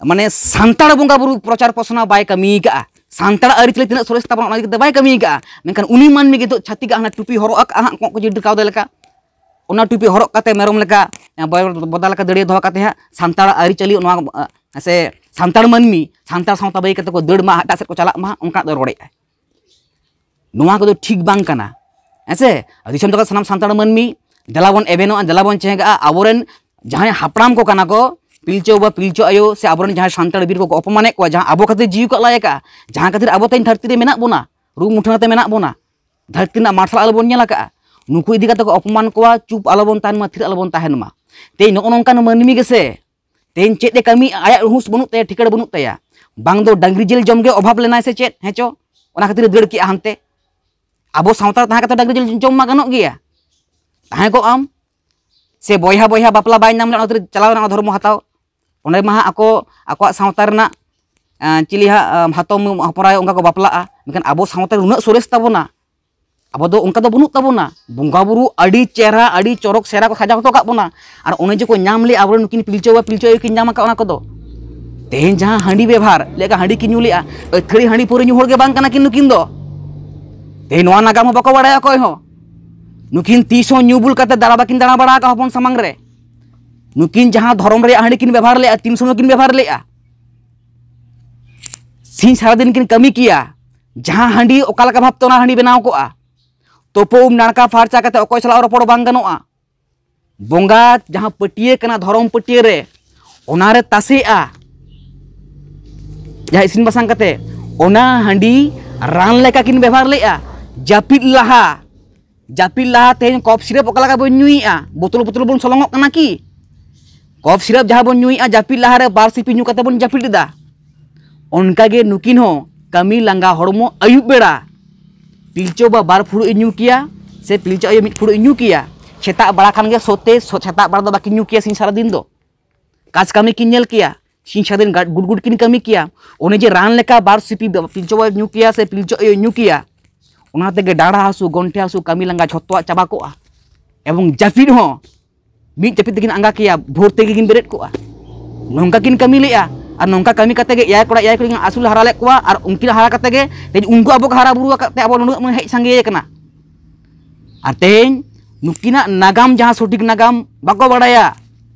ᱢᱟᱱᱮ ᱥᱟᱱᱛᱟᱲ ᱵᱚᱸᱜᱟ ᱵᱩᱨᱩ ᱯᱨᱚᱪᱟᱨ ᱯᱨᱚᱥᱟᱨ ᱵᱟᱭ ᱠᱟᱹᱢᱤ ᱠᱟᱜᱼᱟ, ᱥᱟᱱᱛᱟᱲ ᱟᱹᱨᱤᱪᱟᱹᱞᱤ ᱛᱤᱱᱟᱹᱜ ᱥᱚᱨᱮᱥ ᱛᱟᱵᱚᱱᱟ ᱚᱱᱟ ᱤᱫᱤ ᱠᱟᱛᱮ ᱵᱟᱭ ᱠᱟᱹᱢᱤ ᱠᱟᱜᱼᱟ᱾ ᱢᱮᱱᱠᱷᱟᱱ ᱩᱱᱤ ᱢᱟᱹᱱᱢᱤ ᱜᱮ ᱱᱤᱛᱚᱜ ᱪᱷᱟᱹᱛᱤᱠᱟᱜ ᱦᱟᱱᱟ ᱴᱩᱯᱤ ᱦᱚᱨᱚᱜ ᱟᱠᱟᱜᱼᱟ ᱦᱟᱸᱜ, ᱠᱚᱸᱜ ᱠᱚ ᱡᱤᱰᱤᱨ ᱠᱟᱣ ᱫᱟᱭ ᱞᱮᱠᱟ, ᱚᱱᱟ ᱴᱩᱯᱤ ᱦᱚᱨᱚᱜ ᱠᱟᱛᱮ ᱢᱮᱨᱚᱢ ᱞᱮᱠᱟ, ᱮ, ᱵᱚᱫᱟ ᱞᱮᱠᱟ ᱫᱟᱹᱲᱤᱭᱟᱹ ᱫᱚᱦᱚ ᱠᱟᱛᱮ ᱦᱟᱸᱜ ᱥᱟᱱᱛᱟᱲ ᱟᱹᱨᱤᱪᱟᱹᱞᱤ ᱱᱚᱣᱟ, ᱮ, ᱥᱮ ᱥᱟᱱᱛᱟᱲ ᱢᱟᱹᱱᱢᱤ ᱥᱟᱱᱛᱟᱲ ᱥᱟᱶᱛᱟ ᱵᱟᱹᱜᱤ ᱠᱟᱛᱮ ᱠᱚ ᱫᱟᱹᱲ ᱢᱟ, ᱮᱴᱟᱜ ᱥᱮᱫ ᱠᱚ ᱪᱟᱞᱟᱜ ᱢᱟ, ᱚᱱᱠᱟ ᱫᱚ ᱨᱚᱲᱮᱫᱼᱟᱭ᱾ ᱱᱚᱣᱟ ᱠᱚᱫᱚ ᱴᱷᱤᱠ ᱵᱟᱝ ᱠᱟᱱᱟ᱾ ᱦᱮᱸ ᱥᱮ? ᱫᱤᱥᱚᱢ ᱛᱟᱠᱚ ᱥᱟᱱᱟᱢ ᱥᱟᱱᱛᱟᱲ ᱢᱟᱹᱱᱢᱤ ᱫᱮᱞᱟ ᱵᱚᱱ ᱮᱵᱷᱮᱱᱚᱜᱼᱟ, ᱫᱮᱞᱟ ᱵᱚᱱ ᱪᱮᱸᱜᱷᱟᱜᱼᱟ᱾ ᱟᱵᱚᱨᱮᱱ ᱡᱟᱦᱟᱸᱭ ᱦᱟᱯᱲᱟᱢ ᱠᱚ ᱠᱟᱱᱟ ᱠᱚ, ᱯᱤᱞᱪᱩ ᱵᱟᱵᱟ, ᱯᱤᱞᱪᱩ ᱟᱭᱳ, ᱥᱮ ᱟᱵᱚᱨᱮᱱ ᱡᱟᱦᱟᱸᱭ ᱥᱟᱱᱛᱟᱲ ᱵᱤᱨ ᱠᱚᱠᱚ ᱚᱯᱚᱢᱟᱱᱮᱫ ᱠᱚᱣᱟ, ᱡᱟᱦᱟᱸ ᱟᱵᱚ ᱠᱷᱟᱹᱛᱤᱨ ᱡᱤᱣᱤ ᱠᱚ ᱟᱞᱟᱭ ᱟᱠᱟᱫᱼᱟ, ᱡᱟᱦᱟᱸ ᱠᱷᱟᱹᱛᱤᱨ ᱟᱵᱚ ᱛᱮᱦᱮᱧ ᱫᱷᱟᱹᱨᱛᱤ ᱨᱮ ᱢᱮᱱᱟᱜ ᱵᱚᱱᱟ, ᱨᱩ ᱢᱩᱴᱷᱟᱹᱱ ᱟᱛᱮ ᱢᱮᱱᱟᱜ ᱵᱚᱱᱟ, ᱫᱷᱟᱹᱨᱛᱤ ᱨᱮᱱᱟᱜ ᱢᱟᱨᱥᱟᱞ ᱟᱞᱚ ᱵᱚᱱ ᱧᱮᱞ ᱟᱠᱟᱫᱼᱟ, ᱱᱩᱠᱩ ᱤᱫᱤ ᱠᱟᱛᱮ ᱠᱚ ᱚᱯᱚᱢᱟᱱ ᱠᱚᱣᱟ, ᱪᱩᱯ ᱟᱞᱚ ᱵᱚᱱ ᱛᱟᱦᱮᱱ ᱢᱟ, ᱛᱷᱤᱨ ᱟᱞᱚ ᱵᱚᱱ ᱛᱟᱦᱮᱱ ᱢᱟ᱾ ᱛᱮᱦᱮᱧ ᱱᱚᱜᱼᱚ ᱱᱚᱝᱠᱟᱱ ᱢᱟᱹᱱᱢᱤ ᱜᱮᱥᱮ ᱛᱮᱦᱮᱧ ᱪᱮᱫ ᱮ ᱠᱟᱹᱢᱤ, ᱟᱭᱟᱜ ᱦᱩᱸᱥ ᱵᱟᱹᱱᱩᱜ ᱛᱟᱭᱟ, ᱴᱷᱤᱠᱟᱹᱬ ᱵᱟᱹᱱᱩᱜ ᱛᱟᱭᱟ᱾ ᱵᱟᱝ ᱫᱚ ᱰᱟᱝᱨᱤ ᱡᱤᱞ ᱡᱚᱢ ᱜᱮ ᱚᱵᱷᱟᱵᱽ ᱞᱮᱱᱟᱭ ᱥᱮ ᱪᱮᱫ? ᱦᱮᱸ ᱪᱚ, ᱚᱱᱟ ᱠᱷᱟᱹᱛᱤᱨ ᱮ ᱫᱟᱹᱲ ᱠᱮᱜᱼᱟ ᱦᱟᱱᱛᱮ᱾ ᱟᱵᱚ ᱥᱟᱶᱛᱟ ᱨᱮ ᱛᱟᱦᱮᱸ ᱠᱟᱛᱮ ᱰᱟᱝᱨᱤ ᱡᱤᱞ ᱡᱚᱢ ᱢᱟ ᱜᱟᱱᱚᱜ ᱜᱮᱭᱟ, ᱛᱟᱦᱮᱸ ᱠᱚᱜ ᱟᱢ᱾ ᱥᱮ ᱵᱚᱭᱦᱟ ᱵᱚᱭᱦᱟ ᱵᱟᱯᱞᱟ ᱵᱟᱭ ᱧᱟᱢ ᱞᱮᱫ, ᱚᱱᱟ ᱠᱷᱟᱹᱛᱤᱨ ᱪᱟᱞᱟᱣ ᱮᱱᱟ ᱚᱱᱟ ᱫᱷᱚᱨᱢᱚ ᱦᱟᱛᱟᱣ᱾ ᱚᱸᱰᱮ ᱢᱟ ᱦᱟᱸᱜ ᱟᱠᱚ ᱟᱠᱚᱣᱟᱜ ᱥᱟᱶᱛᱟ ᱨᱮᱱᱟᱜ, ᱟᱸ, ᱪᱤᱞᱤ ᱦᱟᱸᱜ, ᱟᱸ, ᱦᱟᱛᱚᱢ ᱦᱚᱯᱚᱱᱟᱭᱳ ᱚᱱᱠᱟ ᱠᱚ ᱵᱟᱯᱞᱟᱜᱼᱟ᱾ ᱢᱮᱱᱠᱷᱟᱱ ᱟᱵᱚ ᱥᱟᱶᱛᱟ ᱨᱮ ᱩᱱᱟᱹᱜ ᱥᱚᱨᱮᱥ ᱛᱟᱵᱚᱱᱟ, ᱟᱵᱚ ᱫᱚ ᱚᱱᱠᱟ ᱫᱚ ᱵᱟᱹᱱᱩᱜ ᱛᱟᱵᱚᱱᱟ᱾ ᱵᱚᱸᱜᱟ ᱵᱩᱨᱩ ᱟᱹᱰᱤ ᱪᱮᱦᱨᱟ, ᱟᱹᱰᱤ ᱪᱚᱨᱚᱠ ᱥᱮᱦᱨᱟ ᱠᱚ ᱥᱟᱡᱟᱣ ᱦᱚᱴᱚ ᱠᱟᱜ ᱵᱚᱱᱟ᱾ ᱟᱨ ᱚᱱᱮ ᱡᱮ ᱠᱚ ᱧᱟᱢ ᱞᱮᱜᱼᱟ ᱟᱵᱚᱨᱮᱱ ᱱᱩᱠᱤᱱ ᱯᱤᱞᱪᱩ ᱵᱟᱵᱟ, ᱯᱤᱞᱪᱩ ᱟᱭᱳ ᱠᱤᱱ ᱧᱟᱢ ᱟᱠᱟᱫ ᱚᱱᱟ ᱠᱚᱫᱚ᱾ ᱛᱮᱦᱮᱧ ᱡᱟᱦᱟᱸ ᱦᱟᱺᱰᱤ ᱵᱮᱵᱷᱟᱨ ᱞᱮᱠᱟ ᱦᱟᱺᱰᱤ ᱠᱤᱱ ᱧᱩ ᱞᱮᱜᱼᱟ, ᱟᱹᱛᱷᱟᱹᱲᱤ ᱦᱟᱺᱰᱤ ᱯᱟᱹᱣᱨᱟᱹ ᱧᱩ ᱦᱚᱲ ᱜᱮ ᱵᱟᱝ ᱠᱟᱱᱟ ᱠᱤᱱ ᱱᱩᱠᱤᱱ ᱫᱚ᱾ ᱛᱮᱦᱮᱧ ᱱᱚᱣᱟ ᱱᱟᱜᱟᱢ ᱦᱚᱸ ᱵᱟᱠᱚ ᱵᱟᱲᱟᱭᱟ ᱚᱠᱚᱭ ᱦᱚᱸ᱾ ᱱᱩᱠᱤᱱ ᱛᱤᱥ ᱦᱚᱸ ᱧᱩ ᱵᱩᱞ ᱠᱟᱛᱮ ᱫᱟᱬᱟ ᱵᱟᱠᱤᱱ ᱫᱟᱬᱟ ᱵᱟᱲᱟ ᱟᱠᱟᱫ ᱦᱚᱯᱚᱱ ᱥᱟᱢᱟᱝ ᱨᱮ᱾ ᱱᱩᱠᱤᱱ ᱡᱟᱦᱟᱸ ᱫᱷᱚᱨᱚᱢ ᱨᱮᱭᱟᱜ ᱦᱟᱺᱰᱤ ᱠᱤᱱ ᱵᱮᱵᱷᱟᱨ ᱞᱮᱜᱼᱟ, ᱛᱤᱱ ᱥᱚᱢᱚᱭ ᱠᱤᱱ ᱵᱮᱵᱷᱟᱨ ᱞᱮᱜᱼᱟ? ᱥᱤᱧ ᱥᱟᱨᱟᱫᱤᱱ ᱠᱤᱱ ᱠᱟᱹᱢᱤ ᱠᱮᱭᱟ᱾ ᱡᱟᱦᱟᱸ ᱦᱟᱺᱰᱤ ᱚᱠᱟ ᱞᱮᱠᱟ ᱵᱷᱟᱵᱛᱮ ᱚᱱᱟ ᱦᱟᱺᱰᱤ ᱵᱮᱱᱟᱣ ᱠᱚᱜᱼᱟ, ᱛᱳᱯᱳ ᱩᱢ ᱱᱟᱲᱠᱟ ᱯᱷᱟᱨᱪᱟ ᱠᱟᱛᱮ ᱚᱠᱚᱭ ᱥᱟᱞᱟᱜ ᱨᱚᱯᱚᱲ ᱵᱟᱝ ᱜᱟᱱᱚᱜᱼᱟ᱾ ᱵᱚᱸᱜᱟ ᱡᱟᱦᱟᱸ ᱯᱟᱹᱴᱭᱟᱹ ᱠᱟᱱᱟ, ᱫᱷᱚᱨᱚᱢ ᱯᱟᱹᱴᱭᱟᱹ ᱨᱮ ᱚᱱᱟᱨᱮ ᱛᱟᱥᱮᱜᱼᱟ, ᱡᱟᱦᱟᱸ ᱤᱥᱤᱱ ᱵᱟᱥᱟᱝ ᱠᱟᱛᱮ, ᱚᱱᱟ ᱦᱟᱺᱰᱤ ᱨᱟᱱ ᱞᱮᱠᱟ ᱠᱤᱱ ᱵᱮᱵᱷᱟᱨ ᱞᱮᱫᱼᱟ᱾ ᱡᱟᱹᱯᱤᱫ ᱞᱟᱦᱟ, ᱡᱟᱹᱯᱤᱫ ᱞᱟᱦᱟ ᱛᱮᱦᱮᱧ ᱠᱚᱯᱷ ᱥᱤᱨᱟᱯ ᱚᱠᱟ ᱞᱮᱠᱟ ᱵᱚᱱ ᱧᱩᱭᱮᱫᱼᱟ, ᱵᱳᱛᱳᱞ ᱵᱳᱛᱳᱞ ᱵᱚᱱ ᱥᱚᱞᱚᱝᱚᱜ ᱠᱟᱱᱟ ᱠᱤ? ᱠᱚᱯᱷ ᱥᱤᱨᱟᱯ ᱡᱟᱦᱟᱸ ᱵᱚᱱ ᱧᱩᱭᱮᱫᱼᱟ, ᱡᱟᱹᱯᱤᱫ ᱞᱟᱦᱟᱨᱮ ᱵᱟᱨ ᱥᱤᱯᱤ ᱧᱩ ᱠᱟᱛᱮ ᱵᱚᱱ ᱡᱟᱹᱯᱤᱫ ᱮᱫᱟ᱾ ᱚᱱᱠᱟᱜᱮ ᱱᱩᱠᱤᱱ ᱦᱚᱸ ᱠᱟᱹᱢᱤ ᱞᱟᱸᱜᱟ ᱦᱚᱲᱢᱚ ᱟᱹᱭᱩᱵ ᱵᱮᱲᱟ ᱯᱤᱞᱪᱩ ᱵᱟᱵᱟ ᱵᱟᱨ ᱯᱷᱩᱲᱩᱜ ᱮ ᱧᱩ ᱠᱮᱭᱟ, ᱥᱮ ᱯᱤᱞᱪᱩ ᱟᱭᱳ ᱢᱤᱫ ᱯᱷᱩᱲᱩᱜ ᱮ ᱧᱩ ᱠᱮᱭᱟ᱾ ᱥᱮᱛᱟᱜ ᱵᱮᱲᱟ ᱠᱷᱟᱱ ᱜᱮ ᱥᱚᱛᱮ, ᱥᱚ-, ᱥᱮᱛᱟᱜ ᱵᱮᱲᱟ ᱫᱚ ᱵᱟᱹᱠᱤᱱ ᱧᱩ ᱠᱮᱭᱟ ᱥᱤᱧ ᱥᱟᱨᱟ ᱫᱤᱱ ᱫᱚ᱾ ᱠᱟᱡᱽ ᱠᱟᱹᱢᱤ ᱠᱤᱱ ᱧᱮᱞ ᱠᱮᱭᱟ, ᱥᱤᱧ ᱥᱟᱨᱟ ᱫᱤᱱ ᱜᱟᱰ-, ᱜᱩᱰ ᱜᱩᱰ ᱠᱤᱱ ᱠᱟᱹᱢᱤ ᱠᱮᱭᱟ᱾ ᱚᱱᱮ ᱡᱮ ᱨᱟᱱ ᱞᱮᱠᱟ ᱵᱟᱨ ᱥᱤᱯᱤ ᱵᱟ-, ᱯᱤᱞᱪᱩ ᱵᱟᱵᱟ ᱧᱩ ᱠᱮᱭᱟ ᱥᱮ ᱯᱤᱞᱪᱩ ᱟᱭᱳ ᱧᱩ ᱠᱮᱭᱟ, ᱚᱱᱟ ᱛᱮᱜᱮ ᱰᱟᱸᱰᱟ ᱦᱟᱹᱥᱩ, ᱜᱚᱱᱴᱷᱮ ᱦᱟᱹᱥᱩ, ᱠᱟᱹᱢᱤ ᱞᱟᱸᱜᱟ ᱡᱷᱚᱛᱚᱣᱟᱜ ᱪᱟᱵᱟ ᱠᱚᱜᱼᱟ᱾ ᱮᱵᱚᱝ ᱡᱟᱹᱯᱤᱫ ᱦᱚᱸ ᱢᱤᱫ ᱡᱟᱹᱯᱤᱫ ᱛᱮᱠᱤᱱ ᱟᱸᱜᱟ ᱠᱮᱭᱟ, ᱵᱷᱳᱨ ᱛᱮᱜᱮ ᱠᱤᱱ ᱵᱮᱨᱮᱫ ᱠᱚᱜᱼᱟ᱾ ᱱᱚᱝᱠᱟ ᱠᱤᱱ ᱠᱟᱹᱢᱤ ᱞᱮᱜᱼᱟ᱾ ᱟᱨ ᱱᱚᱝᱠᱟ ᱠᱟᱹᱢᱤ ᱠᱟᱛᱮ ᱜᱮ ᱮᱭᱟᱭ ᱠᱚᱲᱟ ᱮᱭᱟᱭ ᱠᱩᱲᱤ ᱠᱤᱱ ᱟᱹᱥᱩᱞ ᱦᱟᱨᱟ ᱞᱮᱫ ᱠᱚᱣᱟ᱾ ᱟᱨ ᱩᱱᱠᱤᱱ ᱦᱟᱨᱟ ᱠᱟᱛᱮ ᱜᱮ ᱛᱮᱦᱮᱧ ᱩᱱᱠᱩ ᱟᱵᱚ ᱠᱚ ᱦᱟᱨᱟ ᱵᱩᱨᱩ ᱟᱠᱟᱫ ᱛᱮ ᱟᱵᱚ ᱱᱩᱱᱟᱹᱜ ᱵᱚᱱ ᱦᱮᱡ ᱥᱟᱸᱜᱮ ᱟᱠᱟᱱᱟ᱾ ᱟᱨ ᱛᱮᱦᱮᱧ ᱱᱩᱠᱤᱱᱟᱜ ᱱᱟᱜᱟᱢ, ᱡᱟᱦᱟᱸ ᱥᱚᱴᱷᱤᱠ ᱱᱟᱜᱟᱢ ᱵᱟᱠᱚ ᱵᱟᱲᱟᱭᱟ᱾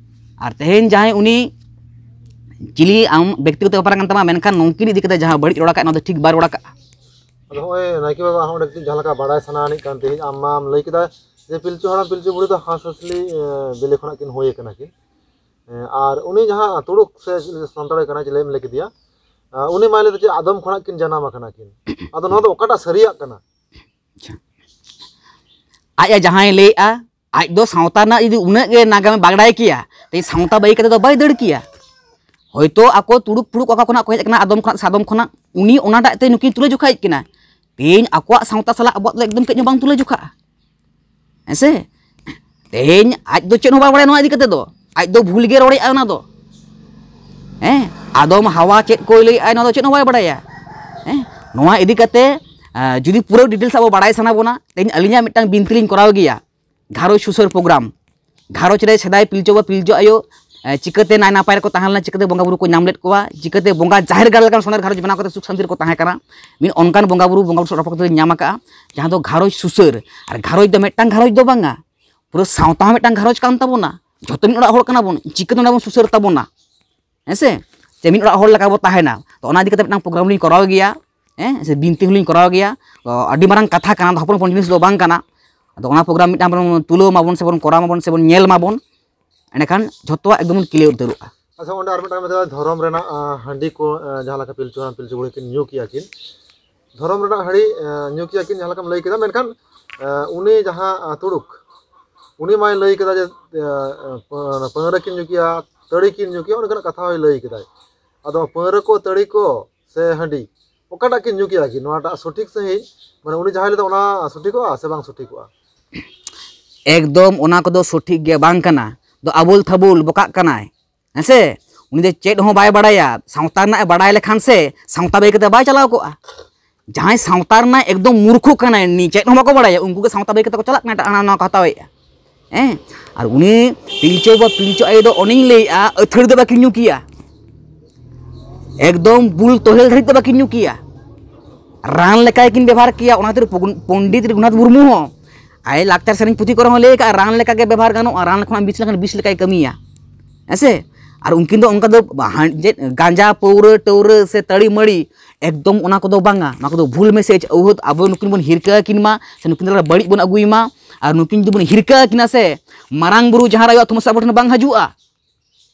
ᱟᱨ ᱛᱮᱦᱮᱧ ᱡᱟᱦᱟᱸᱭ ᱩᱱᱤ ᱪᱤᱞᱤ ᱟᱢ ᱵᱮᱠᱛᱤᱜᱚᱛᱚ ᱵᱮᱯᱟᱨ ᱠᱟᱱ ᱛᱟᱢᱟ, ᱢᱮᱱᱠᱷᱟᱱ ᱱᱩᱠᱤᱱ ᱤᱫᱤ ᱠᱟᱛᱮ ᱡᱟᱦᱟᱸ ᱵᱟᱹᱲᱤᱡ ᱨᱚᱲ ᱟᱠᱟᱫ, ᱱᱚᱣᱟ ᱫᱚ ᱴᱷᱤᱠ ᱵᱟᱭ ᱨᱚᱲ ᱟᱠᱟᱫᱼᱟ᱾ ᱟᱫᱚ ᱱᱚᱜᱼᱚᱭ ᱱᱟᱭᱠᱮ ᱵᱟᱵᱟ ᱦᱚᱸ ᱚᱸᱰᱮ ᱠᱟᱹᱴᱤᱡ ᱡᱟᱦᱟᱸ ᱞᱮᱠᱟ ᱵᱟᱲᱟᱭ ᱥᱟᱱᱟ ᱟᱹᱱᱤᱡ ᱠᱟᱱ ᱛᱮᱦᱮᱧ ᱟᱢ ᱢᱟᱢ ᱞᱟᱹᱭ ᱠᱮᱫᱟ ᱡᱮ ᱯᱤᱞᱪᱩ ᱦᱟᱲᱟᱢ ᱯᱤᱞᱪᱩ ᱵᱩᱲᱦᱤ ᱫᱚ ᱦᱟᱸᱥ ᱦᱟᱸᱥᱞᱤ, ᱮ, ᱵᱤᱞᱤ ᱠᱷᱚᱱᱟᱜ ᱠᱤᱱ ᱦᱩᱭ ᱟᱠᱟᱱᱟ ᱠᱤᱱ᱾ ᱮ, ᱟᱨ ᱩᱱᱤ ᱡᱟᱦᱟᱸ ᱛᱩᱲᱩᱠ ᱥᱮ ᱪᱤᱞᱤ ᱥᱟᱱᱛᱟᱲ ᱠᱟᱱᱟᱭ, ᱪᱤᱞᱤᱢ ᱞᱟᱹᱭ ᱠᱮᱫᱮᱭᱟ, ᱮ, ᱩᱱᱤ ᱢᱟᱭ ᱞᱟᱹᱭ ᱫᱟ ᱪᱮᱫ ᱟᱫᱚᱢ ᱠᱷᱚᱱᱟᱜ ᱠᱤᱱ ᱡᱟᱱᱟᱢ ᱟᱠᱟᱱᱟ ᱠᱤᱱ᱾ ᱟᱫᱚ ᱱᱚᱣᱟ ᱫᱚ ᱚᱠᱟᱴᱟᱜ ᱥᱟᱹᱨᱤᱭᱟᱜ ᱠᱟᱱᱟ? ᱟᱪᱪᱷᱟ᱾ ᱟᱡ ᱮ ᱡᱟᱦᱟᱸᱭ ᱞᱟᱹᱭᱮᱜᱼᱟ, ᱟᱡ ᱫᱚ ᱥᱟᱶᱛᱟ ᱨᱮᱱᱟᱜ ᱡᱩᱫᱤ ᱩᱱᱟᱹᱜ ᱜᱮ ᱱᱟᱜᱟᱢᱮ ᱵᱟᱰᱟᱭ ᱠᱮᱭᱟ, ᱛᱮᱦᱮᱧ ᱥᱟᱶᱛᱟ ᱵᱟᱹᱜᱤ ᱠᱟᱛᱮ ᱫᱚ ᱵᱟᱭ ᱫᱟᱹᱲ ᱠᱮᱭᱟ᱾ ᱦᱚᱭᱛᱳ ᱟᱠᱚ ᱛᱩᱲᱩᱠ ᱯᱷᱩᱲᱩᱠ ᱚᱠᱟ ᱠᱷᱚᱱᱟᱜ ᱠᱚ ᱦᱮᱡ ᱟᱠᱟᱱᱟ, ᱟᱫᱚᱢ ᱠᱷᱚᱱᱟᱜ ᱥᱮ ᱟᱫᱚᱢ ᱠᱷᱚᱱᱟᱜ, ᱩᱱᱤ ᱚᱱᱟᱴᱟᱜ ᱛᱮ ᱱᱩᱠᱤᱱ ᱛᱩᱞᱟᱹ ᱡᱚᱠᱷᱟᱭᱮᱫ ᱠᱤᱱᱟ᱾ ᱛᱮᱦᱮᱧ ᱟᱠᱚᱣᱟᱜ ᱥᱟᱶᱛᱟ ᱥᱟᱞᱟᱜ ᱟᱵᱚᱣᱟᱜ ᱫᱚ ᱮᱠᱫᱚᱢ ᱠᱟᱹᱡ ᱦᱚᱸ ᱵᱟᱝ ᱛᱩᱞᱟᱹ ᱡᱚᱠᱷᱟᱜᱼᱟ᱾ ᱦᱮᱸ ᱥᱮ? ᱛᱮᱦᱮᱧ ᱟᱡ ᱫᱚ ᱪᱮᱫ ᱦᱚᱸ ᱵᱟᱭ ᱵᱟᱲᱟᱭᱟ ᱱᱚᱣᱟ ᱤᱫᱤ ᱠᱟᱛᱮ ᱫᱚ᱾ ᱟᱡ ᱫᱚ ᱵᱷᱩᱞ ᱜᱮ ᱨᱚᱲᱮᱫᱼᱟᱭ ᱚᱱᱟ ᱫᱚ᱾ ᱦᱮᱸ, ᱟᱫᱚᱢ ᱦᱟᱣᱟ ᱪᱮᱫ ᱠᱚᱭ ᱞᱟᱹᱭᱮᱫᱼᱟᱭ, ᱱᱚᱣᱟ ᱫᱚ ᱪᱮᱫ ᱦᱚᱸ ᱵᱟᱭ ᱵᱟᱲᱟᱭᱟ᱾ ᱦᱮᱸ, ᱱᱚᱣᱟ ᱤᱫᱤ ᱠᱟᱛᱮ, ᱟᱸ, ᱡᱩᱫᱤ ᱯᱩᱨᱟᱹ details ᱟᱵᱚ ᱵᱟᱲᱟᱭ ᱥᱟᱱᱟ ᱵᱚᱱᱟ, ᱛᱮᱦᱮᱧ ᱟᱹᱞᱤᱧᱟᱜ ᱢᱤᱫᱴᱟᱝ ᱵᱤᱱᱛᱤ ᱞᱤᱧ ᱠᱚᱨᱟᱣ ᱜᱮᱭᱟ, ᱜᱷᱟᱨᱚᱸᱡᱽ ᱥᱩᱥᱟᱹᱨ program᱾ ᱜᱷᱟᱨᱚᱸᱡᱽ ᱨᱮ ᱥᱮᱫᱟᱭ ᱯᱤᱞᱪᱩ ᱵᱟᱵᱟ ᱯᱤᱞᱪᱩ ᱟᱭᱳ, ᱮ, ᱪᱤᱠᱟᱹᱛᱮ ᱱᱟᱭ ᱱᱟᱯᱟᱭ ᱨᱮᱠᱚ ᱛᱟᱦᱮᱸ ᱞᱮᱱᱟ, ᱪᱤᱠᱟᱹᱛᱮ ᱵᱚᱸᱜᱟ ᱵᱩᱨᱩ ᱠᱚ ᱧᱟᱢ ᱞᱮᱫ ᱠᱚᱣᱟ, ᱪᱤᱠᱟᱹᱛᱮ ᱵᱚᱸᱜᱟ ᱡᱟᱦᱮᱨ ᱜᱟᱲ ᱞᱮᱠᱟᱱ ᱥᱚᱱᱮᱨ ᱜᱷᱟᱨᱚᱸᱡᱽ ᱵᱮᱱᱟᱣ ᱠᱟᱛᱮ ᱥᱩᱠ ᱥᱟᱱᱛᱤ ᱨᱮᱠᱚ ᱛᱟᱦᱮᱸ ᱠᱟᱱᱟ, ᱢᱤᱫ ᱚᱱᱠᱟᱱ ᱵᱚᱸᱜᱟ ᱵᱩᱨᱩ, ᱵᱚᱸᱜᱟ ᱵᱩᱨᱩ ᱥᱚᱨᱚᱜ ᱯᱚᱠᱷᱚ ᱛᱮᱞᱤᱧ ᱧᱟᱢ ᱟᱠᱟᱫᱼᱟ, ᱡᱟᱦᱟᱸ ᱫᱚ ᱜᱷᱟᱨᱚᱸᱡᱽ ᱥᱩᱥᱟᱹᱨ᱾ ᱟᱨ ᱜᱷᱟᱨᱚᱸᱡᱽ ᱫᱚ ᱢᱤᱫᱴᱟᱝ ᱜᱷᱟᱨᱚᱸᱡᱽ ᱫᱚ ᱵᱟᱝᱟ, ᱯᱩᱨᱟᱹ ᱥᱟᱶᱛᱟ ᱦᱚᱸ ᱢᱤᱫᱴᱟᱝ ᱜᱷᱟᱨᱚᱸᱡᱽ ᱠᱟᱱ ᱛᱟᱵᱚᱱᱟ᱾ ᱡᱷᱚᱛᱚ ᱢᱤᱫ ᱚᱲᱟᱜ ᱦᱚᱲ ᱠᱟᱱᱟ ᱵᱚᱱ, ᱪᱤᱠᱟᱹᱛᱮ ᱱᱚᱰᱮ ᱵᱚᱱ ᱥᱩᱥᱟᱹᱨ ᱛᱟᱵᱚᱱᱟ? ᱦᱮᱸ ᱥᱮ? ᱥᱮ ᱢᱤᱫ ᱚᱲᱟᱜ ᱦᱚᱲ ᱞᱮᱠᱟ ᱵᱚ ᱛᱟᱦᱮᱱᱟ᱾ ᱛᱚ, ᱚᱱᱟ ᱤᱫᱤ ᱠᱟᱛᱮ ᱢᱤᱫᱴᱟᱝ program ᱞᱤᱧ ᱠᱚᱨᱟᱣ ᱜᱮᱭᱟ, ᱦᱮᱸ, ᱥᱮ ᱵᱤᱱᱛᱤ ᱦᱚᱸᱞᱤᱧ ᱠᱚᱨᱟᱣ ᱜᱮᱭᱟ᱾ ᱛᱚ, ᱟᱹᱰᱤ ᱢᱟᱨᱟᱝ ᱠᱟᱛᱷᱟ ᱠᱟᱱᱟ, ᱫᱚ ᱦᱚᱯᱚᱱ ᱦᱚᱯᱚᱱ ᱡᱤᱱᱤᱥ ᱫᱚ ᱵᱟᱝ ᱠᱟᱱᱟ᱾ ᱟᱫᱚ ᱚᱱᱟ program ᱢᱤᱫᱴᱟᱝ ᱵᱚᱱ ᱛᱩᱞᱟᱹᱣ ᱢᱟᱵᱚᱱ, ᱥᱮᱵᱚᱱ ᱠᱚᱨᱟᱣ ᱢᱟᱵᱚᱱ, ᱥᱮᱵᱚᱱ ᱧᱮᱞ ᱢᱟᱵᱚᱱ, ᱮᱸᱰᱮᱠᱷᱟᱱ ᱡᱷᱚᱛᱚᱣᱟᱜ ᱮᱠᱫᱚᱢ ᱵᱚᱱ clear ᱩᱛᱟᱹᱨᱚᱜᱼᱟ᱾ ᱟᱪᱪᱷᱟ, ᱚᱸᱰᱮ ᱟᱨ ᱢᱤᱫᱴᱟᱝ ᱢᱮᱛᱟᱜᱼᱟ, ᱫᱷᱚᱨᱚᱢ ᱨᱮᱱᱟᱜ ᱟᱸ, ᱦᱟᱺᱰᱤ ᱠᱚ ᱟᱸ, ᱡᱟᱦᱟᱸ ᱞᱮᱠᱟ ᱯᱤᱞᱪᱩ ᱦᱟᱲᱟᱢ ᱯᱤᱞᱪᱩ ᱵᱩᱲᱦᱤ ᱠᱤᱱ ᱧᱩ ᱠᱮᱭᱟ ᱠᱤᱱ, ᱫᱷᱚᱨᱚᱢ ᱨᱮᱱᱟᱜ ᱦᱟᱺᱰᱤ ᱟᱸ, ᱧᱩ ᱠᱮᱭᱟ ᱠᱤᱱ, ᱡᱟᱦᱟᱸ ᱞᱮᱠᱟᱢ ᱞᱟᱹᱭ ᱠᱮᱫᱟ, ᱢᱮᱱᱠᱷᱟᱱ ᱟᱸ, ᱩᱱᱤ ᱡᱟᱦᱟᱸ ᱟᱸ, ᱛᱩᱲᱩᱠ, ᱩᱱᱤ ᱢᱟᱭ ᱞᱟᱹᱭ ᱠᱮᱫᱟ ᱡᱮ ᱟᱸ, ᱯᱟᱹ- ᱯᱟᱹᱣᱨᱟᱹ ᱠᱤᱱ ᱧᱩ ᱠᱮᱭᱟ, ᱛᱟᱹᱲᱤ ᱠᱤᱱ ᱧᱩ ᱠᱮᱭᱟ, ᱚᱱᱠᱟᱱᱟᱜ ᱠᱟᱛᱷᱟ ᱦᱚᱸᱭ ᱞᱟᱹᱭ ᱠᱮᱫᱟᱭ᱾ ᱟᱫᱚ ᱯᱟᱹᱣᱨᱟᱹ ᱠᱚ, ᱛᱟᱹᱲᱤ ᱠᱚ ᱥᱮ ᱦᱟᱺᱰᱤ, ᱚᱠᱟᱴᱟᱜ ᱠᱤᱱ ᱧᱩ ᱠᱮᱭᱟ ᱠᱤ? ᱱᱚᱣᱟᱴᱟᱜ ᱥᱚᱴᱷᱤᱠ ᱥᱟᱺᱦᱤᱡ, ᱢᱟᱱᱮ ᱩᱱᱤ ᱡᱟᱦᱟᱸᱭ ᱞᱟᱹᱭᱫᱟ, ᱚᱱᱟ ᱥᱚᱴᱷᱤᱠᱚᱜᱼᱟ ᱥᱮ ᱵᱟᱝ ᱥᱚᱴᱷᱤᱠᱚᱜᱼᱟ? ᱮᱠᱫᱚᱢ ᱚᱱᱟ ᱠᱚᱫᱚ ᱥᱚᱴᱷᱤᱠ ᱜᱮ ᱵᱟᱝ ᱠᱟᱱᱟ᱾ ᱫᱚ ᱟᱵᱩᱞ ᱛᱷᱟᱵᱩᱞ ᱵᱚᱠᱟᱜ ᱠᱟᱱᱟᱭ, ᱦᱮᱸ ᱥᱮ? ᱩᱱᱤ ᱫᱚ ᱪᱮᱫ ᱦᱚᱸ ᱵᱟᱭ ᱵᱟᱲᱟᱭᱟ᱾ ᱥᱟᱶᱛᱟ ᱨᱮᱱᱟᱜ ᱮ ᱵᱟᱲᱟᱭ ᱞᱮᱠᱷᱟᱱ ᱥᱮ ᱥᱟᱶᱛᱟ ᱵᱟᱹᱜᱤ ᱠᱟᱛᱮ ᱵᱟᱭ ᱪᱟᱞᱟᱣ ᱠᱚᱜᱼᱟ᱾ ᱡᱟᱦᱟᱸᱭ ᱥᱟᱶᱛᱟ ᱨᱮᱱᱟᱜ ᱮᱠᱫᱚᱢ ᱢᱩᱨᱠᱷᱩ ᱠᱟᱱᱟᱭ, ᱩᱱᱤ ᱪᱮᱫ ᱦᱚᱸ ᱵᱟᱠᱚ ᱵᱟᱲᱟᱭᱟ, ᱩᱱᱠᱩ ᱜᱮ ᱥᱟᱶᱛᱟ ᱵᱟᱹᱜᱤ ᱠᱟᱛᱮ ᱠᱚ ᱪᱟᱞᱟᱜ ᱠᱟᱱᱟ ᱮᱴᱟᱜ ᱦᱟᱱᱟ ᱱᱚᱣᱟ ᱠᱚ ᱦᱟᱛᱟᱣᱮᱫᱼᱟ᱾ ᱦᱮᱸ, ᱟᱨ ᱩᱱᱤ ᱯᱤᱞᱪᱩ ᱵᱟ ᱯᱤᱞᱪᱩ ᱟᱭᱳ ᱫᱚ ᱚᱱᱮᱧ ᱞᱟᱹᱭᱮᱫᱼᱟ, ᱟᱹᱛᱷᱟᱹᱲᱤ ᱫᱚ ᱵᱟᱹᱠᱤᱱ ᱧᱩ ᱠᱮᱭᱟ, ᱮᱠᱫᱚᱢ ᱵᱩᱞ ᱛᱚᱦᱮᱞ ᱫᱷᱟᱹᱨᱤᱡ ᱫᱚ ᱵᱟᱹᱠᱤᱱ ᱧᱩ ᱠᱮᱭᱟ᱾ ᱨᱟᱱ ᱞᱮᱠᱟ ᱜᱮᱠᱤᱱ ᱵᱮᱵᱚᱦᱟᱨ ᱠᱮᱭᱟ᱾ ᱚᱱᱟ ᱠᱷᱟᱹᱛᱤᱨ ᱯᱚᱱᱰᱤᱛ ᱨᱚᱜᱷᱩᱱᱟᱛᱷ ᱢᱩᱨᱢᱩ ᱦᱚᱸ ᱟᱡ ᱞᱟᱠᱪᱟᱨ ᱥᱮᱨᱮᱧ ᱯᱩᱛᱷᱤ ᱠᱚᱨᱮ ᱦᱚᱸ ᱞᱟᱹᱭ ᱟᱠᱟᱫᱼᱟ, ᱨᱟᱱ ᱞᱮᱠᱟ ᱜᱮ ᱵᱮᱵᱚᱦᱟᱨ ᱜᱟᱱᱚᱜᱼᱟ, ᱨᱟᱱ ᱠᱷᱚᱱᱟᱜ ᱵᱤᱥ ᱞᱮᱠᱷᱟᱱ ᱵᱤᱥ ᱞᱮᱠᱟᱭ ᱠᱟᱹᱢᱤᱭᱟ, ᱦᱮᱸ ᱥᱮ? ᱟᱨ ᱩᱱᱠᱤᱱ ᱫᱚ ᱚᱱᱠᱟ ᱫᱚ ᱦᱟᱺ- ᱪᱮᱫ ᱜᱟᱸᱡᱟ, ᱯᱟᱹᱣᱨᱟᱹ, ᱴᱟᱹᱣᱨᱟᱹ ᱥᱮ ᱛᱟᱹᱲᱤ ᱢᱟᱹᱲᱤ, ᱮᱠᱫᱚᱢ ᱚᱱᱟ ᱠᱚᱫᱚ ᱵᱟᱝᱟ᱾ ᱚᱱᱟ ᱠᱚᱫᱚ ᱵᱷᱩᱞ ᱢᱮᱥᱮᱡᱽ᱾ ᱟᱹᱣᱦᱟᱹᱛ ᱟᱵᱚ ᱱᱩᱠᱤᱱ ᱵᱚᱱ ᱦᱤᱨᱠᱟᱹ ᱟᱹᱠᱤᱱ ᱢᱟ, ᱥᱮ ᱱᱩᱠᱤᱱ ᱛᱟᱞᱟᱨᱮ ᱵᱟᱹᱲᱤᱡ ᱵᱚᱱ ᱟᱹᱜᱩᱭ ᱢᱟ, ᱟᱨ ᱱᱩᱠᱤᱱ ᱡᱩᱫᱤ ᱵᱚᱱ ᱦᱤᱨᱠᱟᱹ ᱟᱹᱠᱤᱱᱟ ᱥᱮ, ᱢᱟᱨᱟᱝ ᱵᱩᱨᱩ ᱡᱟᱦᱟᱸ ᱨᱮ ᱟᱭᱳ ᱛᱷᱩᱢᱟᱥ ᱟᱵᱚ ᱴᱷᱮᱱ ᱵᱟᱝ ᱦᱤᱡᱩᱜᱼᱟ,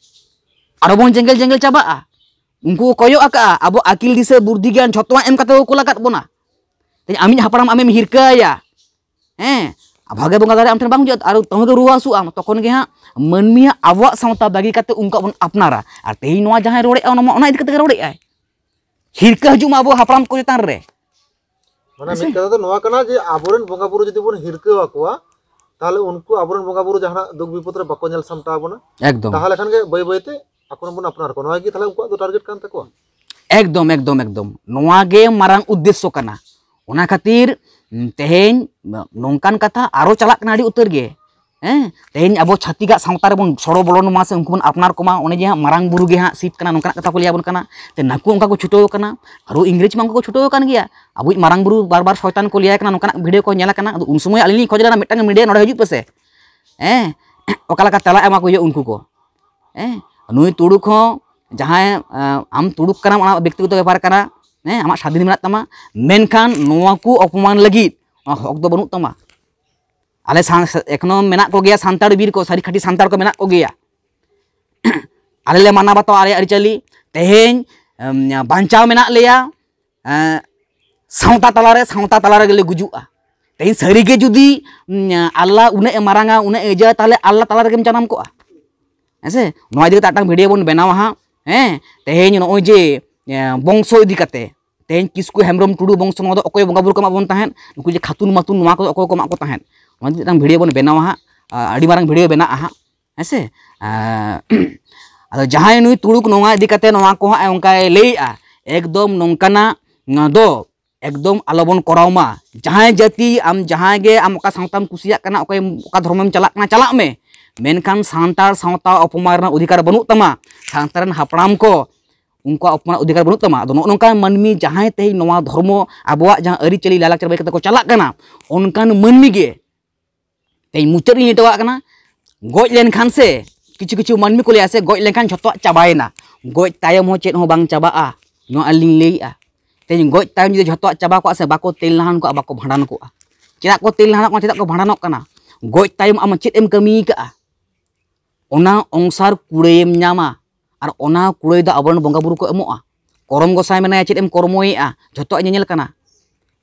ᱟᱨᱚ ᱵᱚᱱ ᱡᱮᱸᱜᱮᱞ ᱡᱮᱸᱜᱮᱞ ᱪᱟᱵᱟᱜᱼᱟ᱾ ᱩᱱᱠᱩ ᱠᱚ ᱠᱚᱭᱚᱜ ᱟᱠᱟᱜᱼᱟ, ᱟᱵᱚ ᱟᱹᱠᱤᱞ ᱫᱤᱥᱟᱹ ᱵᱩᱫᱽᱫᱷᱤ ᱜᱮᱭᱟᱱ ᱡᱷᱚᱛᱚᱣᱟᱜ ᱮᱢ ᱠᱟᱛᱮ ᱠᱚ ᱠᱩᱞ ᱟᱠᱟᱫ ᱵᱚᱱᱟ᱾ ᱛᱮᱦᱮᱧ ᱟᱢᱤᱡ ᱦᱟᱯᱲᱟᱢ ᱟᱢᱮᱢ ᱦᱤᱨᱠᱟᱹ ᱟᱭᱟ, ᱦᱮᱸ, ᱵᱷᱟᱜᱮ ᱵᱚᱸᱜᱟ ᱫᱟᱲᱮ ᱟᱢ ᱴᱷᱮᱱ ᱵᱟᱝ ᱦᱤᱡᱩᱜᱼᱟ, ᱟᱨ ᱛᱚᱦᱚᱸ ᱜᱮ ᱨᱩᱣᱟᱹ ᱦᱟᱹᱥᱩᱜ ᱟᱢ, ᱛᱚᱠᱷᱚᱱ ᱜᱮ ᱦᱟᱸᱜ ᱢᱟᱹᱱᱢᱤᱭᱟᱜ ᱟᱵᱚᱣᱟᱜ ᱥᱟᱶᱛᱟ ᱵᱟᱹᱜᱤ ᱠᱟᱛᱮ ᱩᱱᱠᱩᱣᱟᱜ ᱵᱚᱱ ᱟᱯᱱᱟᱨᱟ᱾ ᱟᱨ ᱛᱮᱦᱮᱧ ᱱᱚᱣᱟ ᱡᱟᱦᱟᱸᱭ ᱨᱚᱲᱮᱫᱼᱟ, ᱚᱱᱟ ᱢᱟ ᱚᱱᱟ ᱤᱫᱤ ᱠᱟᱛᱮ ᱜᱮ ᱨᱚᱲᱮᱫᱼᱟᱭ, ᱦᱤᱨᱠᱟᱹ ᱦᱤᱡᱩᱜ ᱢᱟ ᱟᱵᱚ ᱦᱟᱯᱲᱟᱢ ᱠᱚ ᱪᱮᱛᱟᱱ ᱨᱮ᱾ ᱢᱟᱱᱮ ᱢᱤᱫ ᱠᱟᱛᱷᱟ ᱫᱚ ᱱᱚᱣᱟ ᱠᱟᱱᱟ ᱡᱮ ᱟᱵᱚᱨᱮᱱ ᱵᱚᱸᱜᱟ ᱵᱩᱨᱩ ᱡᱩᱫᱤ ᱵᱚᱱ ᱦᱤᱨᱠᱟᱹ ᱟᱠᱚᱣᱟ, ᱛᱟᱦᱚᱞᱮ ᱩᱱᱠᱩ ᱟᱵᱚᱨᱮᱱ ᱵᱚᱸᱜᱟ ᱵᱩᱨᱩ ᱡᱟᱦᱟᱱᱟᱜ ᱫᱩᱠ ᱵᱤᱯᱚᱫ ᱨᱮ ᱵᱟᱠᱚ ᱧᱮᱞ ᱥᱟᱢᱴᱟᱣ ᱵᱚᱱᱟ᱾ ᱮᱠᱫᱚᱢ᱾ ᱛᱟᱦᱚᱞᱮ ᱠᱷᱟᱱ ᱜᱮ ᱵᱟᱹᱭ ᱵᱟᱹᱭᱛᱮ ᱟᱠᱚ ᱨᱮᱱ ᱵᱚᱱ ᱟᱯᱱᱟᱨ ᱠᱚᱣᱟ᱾ ᱱᱚᱣᱟ ᱜᱮ ᱛᱟᱦᱚᱞᱮ ᱩᱱᱠᱩᱣᱟᱜ ᱫᱚ ᱴᱟᱨᱜᱮᱴ ᱠᱟᱱ ᱛᱟᱠᱚᱣᱟ᱾ ᱮᱠᱫᱚᱢ, ᱮᱠᱫᱚᱢ, ᱮᱠᱫᱚᱢ᱾ ᱱᱚᱣᱟ ᱜᱮ ᱢᱟᱨᱟᱝ ᱩᱫᱽᱫᱮᱥᱥᱚ ᱠᱟᱱᱟ᱾ ᱚᱱᱟ ᱠᱷᱟᱹᱛᱤᱨ, ᱩᱸ, ᱛᱮᱦᱮᱧ ᱱᱚᱝᱠᱟᱱ ᱠᱟᱛᱷᱟ ᱟᱨᱚ ᱪᱟᱞᱟᱜ ᱠᱟᱱᱟ ᱟᱹᱰᱤ ᱩᱛᱟᱹᱨ ᱜᱮ᱾ ᱦᱮᱸ, ᱛᱮᱦᱮᱧ ᱟᱵᱚ ᱪᱷᱟᱹᱛᱤᱠᱟᱜ ᱥᱟᱶᱛᱟ ᱨᱮᱵᱚᱱ ᱥᱚᱲᱚ ᱵᱚᱞᱚᱱ ᱢᱟ ᱥᱮ ᱩᱱᱠᱩ ᱵᱚᱱ ᱟᱯᱱᱟᱨ ᱠᱚᱢᱟ, ᱚᱱᱮ ᱡᱮ ᱦᱟᱸᱜ ᱢᱟᱨᱟᱝ ᱵᱩᱨᱩ ᱜᱮ ᱦᱟᱸᱜ ᱥᱤᱵ ᱠᱟᱱᱟ, ᱱᱚᱝᱠᱟᱱᱟᱜ ᱠᱟᱛᱷᱟ ᱠᱚ ᱞᱟᱹᱭ ᱟᱵᱚᱱ ᱠᱟᱱᱟ᱾ ᱛᱮ ᱱᱟᱠᱩ ᱚᱱᱠᱟ ᱠᱚ ᱪᱷᱩᱴᱟᱹᱣ ᱠᱟᱱᱟ, ᱟᱨᱚ ᱤᱝᱨᱮᱡᱽ ᱢᱟ ᱚᱱᱠᱟ ᱠᱚ ᱪᱷᱩᱴᱟᱹᱣ ᱟᱠᱟᱱ ᱜᱮᱭᱟ᱾ ᱟᱵᱚᱭᱤᱡ ᱢᱟᱨᱟᱝ ᱵᱩᱨᱩ ᱵᱟᱨ ᱵᱟᱨ ᱥᱚᱭᱛᱟᱱ ᱠᱚ ᱞᱟᱹᱭᱟᱭ ᱠᱟᱱᱟ, ᱱᱚᱝᱠᱟᱱᱟᱜ ᱵᱷᱤᱰᱤᱭᱳ ᱠᱚ ᱧᱮᱞ ᱟᱠᱟᱱᱟ᱾ ᱟᱫᱚ ᱩᱱ ᱥᱚᱢᱚᱭ ᱟᱹᱞᱤᱧ ᱞᱤᱧ ᱠᱷᱚᱡ ᱞᱮᱱᱟ ᱢᱤᱫᱴᱟᱝ ᱢᱤᱰᱤᱭᱟ ᱱᱚᱰᱮ ᱦᱤᱡᱩᱜ ᱯᱮᱥᱮ, ᱦᱮᱸ, ᱚᱠᱟ ᱞᱮᱠᱟ ᱛᱮᱞᱟ ᱮᱢᱟ ᱠᱚ ᱦᱩᱭᱩᱜᱼᱟ ᱩᱱᱠᱩ ᱠᱚ᱾ ᱦᱮᱸ, ᱱᱩᱭ ᱛᱩᱲᱩᱠ ᱦᱚᱸ ᱡᱟᱦᱟᱸᱭ, ᱟᱸ, ᱟᱢ ᱛᱩᱲᱩᱠ ᱠᱟᱱᱟᱢ, ᱚᱱᱟ ᱵᱮᱠᱛᱤᱜᱚᱛᱚ ᱵᱮᱯᱟᱨ ᱠᱟᱱᱟ᱾ ᱦᱮᱸ, ᱟᱢᱟᱜ ᱥᱟᱫᱷᱤᱱ ᱢᱮᱱᱟᱜ ᱛᱟᱢᱟ, ᱢᱮᱱᱠᱷᱟᱱ ᱱᱚᱣᱟ ᱠᱚ ᱚᱯᱚᱢᱟᱱ ᱞᱟᱹᱜᱤᱫ ᱚᱱᱟ ᱦᱚᱠ ᱫᱚ ᱵᱟᱹᱱᱩᱜ ᱛᱟᱢᱟ᱾ ᱟᱞᱮ ᱥᱟᱶ ᱮᱠᱷᱚᱱᱳ ᱢᱮᱱᱟᱜ ᱠᱚᱜᱮᱭᱟ ᱥᱟᱱᱛᱟᱲ ᱵᱤᱨ ᱠᱚ, ᱥᱟᱹᱨᱤ ᱠᱷᱟᱹᱴᱤ ᱥᱟᱱᱛᱟᱲ ᱠᱚ ᱢᱮᱱᱟᱜ ᱠᱚᱜᱮᱭᱟ᱾ ᱟᱞᱮ ᱞᱮ ᱢᱟᱱᱟᱣ ᱵᱟᱛᱟᱣᱟ ᱟᱞᱮᱭᱟᱜ ᱟᱹᱨᱤᱪᱟᱹᱞᱤ᱾ ᱛᱮᱦᱮᱧ ᱮᱢ, ᱵᱟᱧᱪᱟᱣ ᱢᱮᱱᱟᱜ ᱞᱮᱭᱟ, ᱮᱸ, ᱥᱟᱶᱛᱟ ᱛᱟᱞᱟᱨᱮ, ᱥᱟᱶᱛᱟ ᱛᱟᱞᱟ ᱨᱮᱜᱮ ᱞᱮ ᱜᱩᱡᱩᱜᱼᱟ᱾ ᱛᱮᱦᱮᱧ ᱥᱟᱹᱨᱤᱜᱮ ᱡᱩᱫᱤ ᱩᱸ, ᱟᱞᱞᱟ ᱩᱱᱟᱹᱜ ᱮ ᱢᱟᱨᱟᱝᱟ, ᱩᱱᱟᱹᱜ ᱮ ᱤᱡᱟ, ᱛᱟᱦᱚᱞᱮ ᱟᱞᱞᱟ ᱛᱟᱞᱟ ᱨᱮᱜᱮᱢ ᱡᱟᱱᱟᱢ ᱠᱚᱜᱼᱟ᱾ ᱦᱮᱸ ᱥᱮ? ᱱᱚᱣᱟ ᱤᱫᱤ ᱠᱟᱛᱮ ᱢᱤᱫᱴᱟᱝ ᱵᱷᱤᱰᱤᱭᱳ ᱵᱚᱱ ᱵᱮᱱᱟᱣᱟ ᱦᱟᱸᱜ᱾ ᱦᱮᱸ, ᱛᱮᱦᱮᱧ ᱱᱚᱜᱼᱚᱭ ᱡᱮ ᱮᱸ, ᱵᱚᱝᱥᱚ ᱤᱫᱤ ᱠᱟᱛᱮ ᱛᱮᱦᱮᱧ ᱠᱤᱥᱠᱩ ᱦᱮᱢᱵᱨᱚᱢ ᱴᱩᱰᱩ ᱵᱚᱝᱥᱚ, ᱱᱚᱣᱟ ᱫᱚ ᱚᱠᱚᱭ ᱵᱚᱸᱜᱟ ᱵᱩᱨᱩ ᱠᱚ ᱮᱢᱟᱜ ᱵᱚᱱ ᱛᱟᱦᱮᱸᱫ? ᱱᱩᱠᱩ ᱡᱮ ᱠᱷᱟᱛᱩᱱ ᱢᱟᱛᱩᱱ, ᱱᱚᱣᱟ ᱠᱚᱫᱚ ᱚᱠᱚᱭ ᱠᱚ ᱮᱢᱟᱜ ᱠᱚ ᱛᱟᱦᱮᱸᱫ? ᱱᱚᱣᱟ ᱤᱫᱤ ᱠᱟᱛᱮ ᱢᱤᱫᱴᱟᱝ ᱵᱷᱤᱰᱤᱭᱳ ᱵᱚᱱ ᱵᱮᱱᱟᱣᱟ ᱦᱟᱸᱜ᱾ ᱟ, ᱟᱹᱰᱤ ᱢᱟᱨᱟᱝ ᱵᱷᱤᱰᱤᱭᱳ ᱵᱮᱱᱟᱜᱼᱟ ᱦᱟᱸᱜ᱾ ᱦᱮᱸ ᱥᱮ? ᱟ, ᱟᱫᱚ ᱡᱟᱦᱟᱸᱭ ᱱᱩᱭ ᱛᱩᱲᱩᱠ ᱱᱚᱣᱟ ᱤᱫᱤ ᱠᱟᱛᱮ ᱱᱚᱣᱟ ᱠᱚ ᱦᱟᱸᱜ ᱚᱱᱠᱟᱭ ᱞᱟᱹᱭᱮᱜᱼᱟ, ᱮᱠᱫᱚᱢ ᱱᱚᱝᱠᱟᱱᱟᱜ ᱱᱚᱣᱟ ᱫᱚ ᱮᱠᱫᱚᱢ ᱟᱞᱚᱵᱚᱱ ᱠᱚᱨᱟᱣ ᱢᱟ᱾ ᱡᱟᱦᱟᱸᱭ ᱡᱟᱹᱛᱤ, ᱟᱢ ᱡᱟᱦᱟᱸᱭ ᱜᱮ, ᱟᱢ ᱚᱠᱟ ᱥᱟᱶᱛᱟᱢ ᱠᱩᱥᱤᱭᱟᱜ ᱠᱟᱱᱟ, ᱚᱠᱚᱭ, ᱚᱠᱟ ᱫᱷᱚᱨᱢᱚᱢ ᱪᱟᱞᱟᱜ ᱠᱟᱱᱟ, ᱪᱟᱞᱟᱜ ᱢᱮ, ᱢᱮᱱᱠᱷᱟᱱ ᱥᱟᱱᱛᱟᱲ ᱥᱟᱶᱛᱟ ᱚᱯᱚᱢᱟᱱ ᱨᱮᱱᱟᱜ ᱚᱫᱷᱤᱠᱟᱨ ᱵᱟᱹᱱᱩᱜ ᱛᱟᱢᱟ᱾ ᱥᱟᱶᱛᱟ ᱨᱮᱱ ᱦᱟᱯᱲᱟᱢ ᱠᱚ, ᱩᱱᱠᱩᱣᱟᱜ ᱚᱯᱚᱢᱟᱱ ᱚᱫᱷᱤᱠᱟᱨ ᱵᱟᱹᱱᱩᱜ ᱛᱟᱢᱟ᱾ ᱟᱫᱚ ᱱᱚᱜᱼᱚ ᱱᱚᱝᱠᱟᱱ ᱢᱟᱹᱱᱢᱤ ᱡᱟᱦᱟᱸᱭ ᱛᱮᱦᱮᱧ ᱱᱚᱣᱟ ᱫᱷᱚᱨᱢᱚ, ᱟᱵᱚᱣᱟᱜ ᱡᱟᱦᱟᱸ ᱟᱹᱨᱤᱪᱟᱹᱞᱤ ᱞᱟᱭᱼᱞᱟᱠᱪᱟᱨ ᱵᱟᱹᱜᱤ ᱠᱟᱛᱮ ᱠᱚ ᱪᱟᱞᱟᱜ ᱠᱟᱱᱟ, ᱚᱱᱠᱟᱱ ᱢᱟᱹᱱᱢᱤ ᱜᱮ ᱛᱮᱦᱮᱧ ᱢᱩᱪᱟᱹᱫ ᱨᱤᱧ ᱞᱟᱹᱭ ᱦᱚᱴᱚ ᱠᱟᱜ ᱠᱟᱱᱟ, ᱜᱚᱡ ᱞᱮᱱᱠᱷᱟᱱ ᱥᱮ, ᱠᱤᱪᱷᱩ ᱠᱤᱪᱷᱩ ᱢᱟᱹᱱᱢᱤ ᱠᱚ ᱞᱟᱹᱭᱟ ᱥᱮ, ᱜᱚᱡ ᱞᱮᱱᱠᱷᱟᱱ ᱡᱷᱚᱛᱚᱣᱟᱜ ᱪᱟᱵᱟᱭᱮᱱᱟ, ᱜᱚᱡ ᱛᱟᱭᱚᱢ ᱦᱚᱸ ᱪᱮᱫ ᱦᱚᱸ ᱵᱟᱝ ᱪᱟᱵᱟᱜᱼᱟ᱾ ᱱᱚᱣᱟ ᱟᱹᱞᱤᱧ ᱞᱟᱹᱭᱮᱜᱼᱟ, ᱛᱮᱦᱮᱧ ᱜᱚᱡ ᱛᱟᱭᱚᱢ ᱡᱩᱫᱤ ᱡᱷᱚᱛᱚᱣᱟᱜ ᱪᱟᱵᱟ ᱠᱚᱜᱼᱟ ᱥᱮ, ᱵᱟᱠᱚ ᱛᱮᱞ ᱱᱟᱦᱟᱱ ᱠᱚᱜᱼᱟ, ᱵᱟᱠᱚ ᱵᱷᱟᱸᱰᱟᱱ ᱠᱚᱜᱼᱟ᱾ ᱪᱮᱫᱟᱜ ᱠᱚ ᱛᱮᱞ ᱱᱟᱦᱟᱱᱚᱜ ᱠᱟᱱᱟ? ᱪᱮᱫᱟᱜ ᱠᱚ ᱵᱷᱟᱸᱰᱟᱱᱚᱜ ᱠᱟᱱᱟ? ᱜᱚᱡ ᱛᱟᱭᱚᱢ ᱟᱢ ᱪᱮᱫ ᱮᱢ ᱠᱟᱹᱢᱤ ᱠᱟᱜᱼᱟ? ᱚᱱᱟ ᱚᱝᱥᱟᱨ ᱠᱩᱲᱟᱹᱭᱮᱢ ᱧᱟᱢᱟ, ᱟᱨ ᱚᱱᱟ ᱠᱩᱲᱟᱹᱭ ᱫᱚ ᱟᱵᱚᱨᱮᱱ ᱵᱚᱸᱜᱟ ᱵᱩᱨᱩ ᱠᱚ ᱮᱢᱚᱜᱼᱟ᱾ ᱠᱚᱨᱚᱢ ᱜᱚᱸᱥᱟᱭ ᱢᱮᱱᱟᱭᱟ, ᱪᱮᱫ ᱮᱢ ᱠᱚᱨᱢᱚᱭᱮᱜᱼᱟ? ᱡᱷᱚᱛᱚᱣᱟᱜ ᱧᱮᱧᱮᱞ ᱠᱟᱱᱟ᱾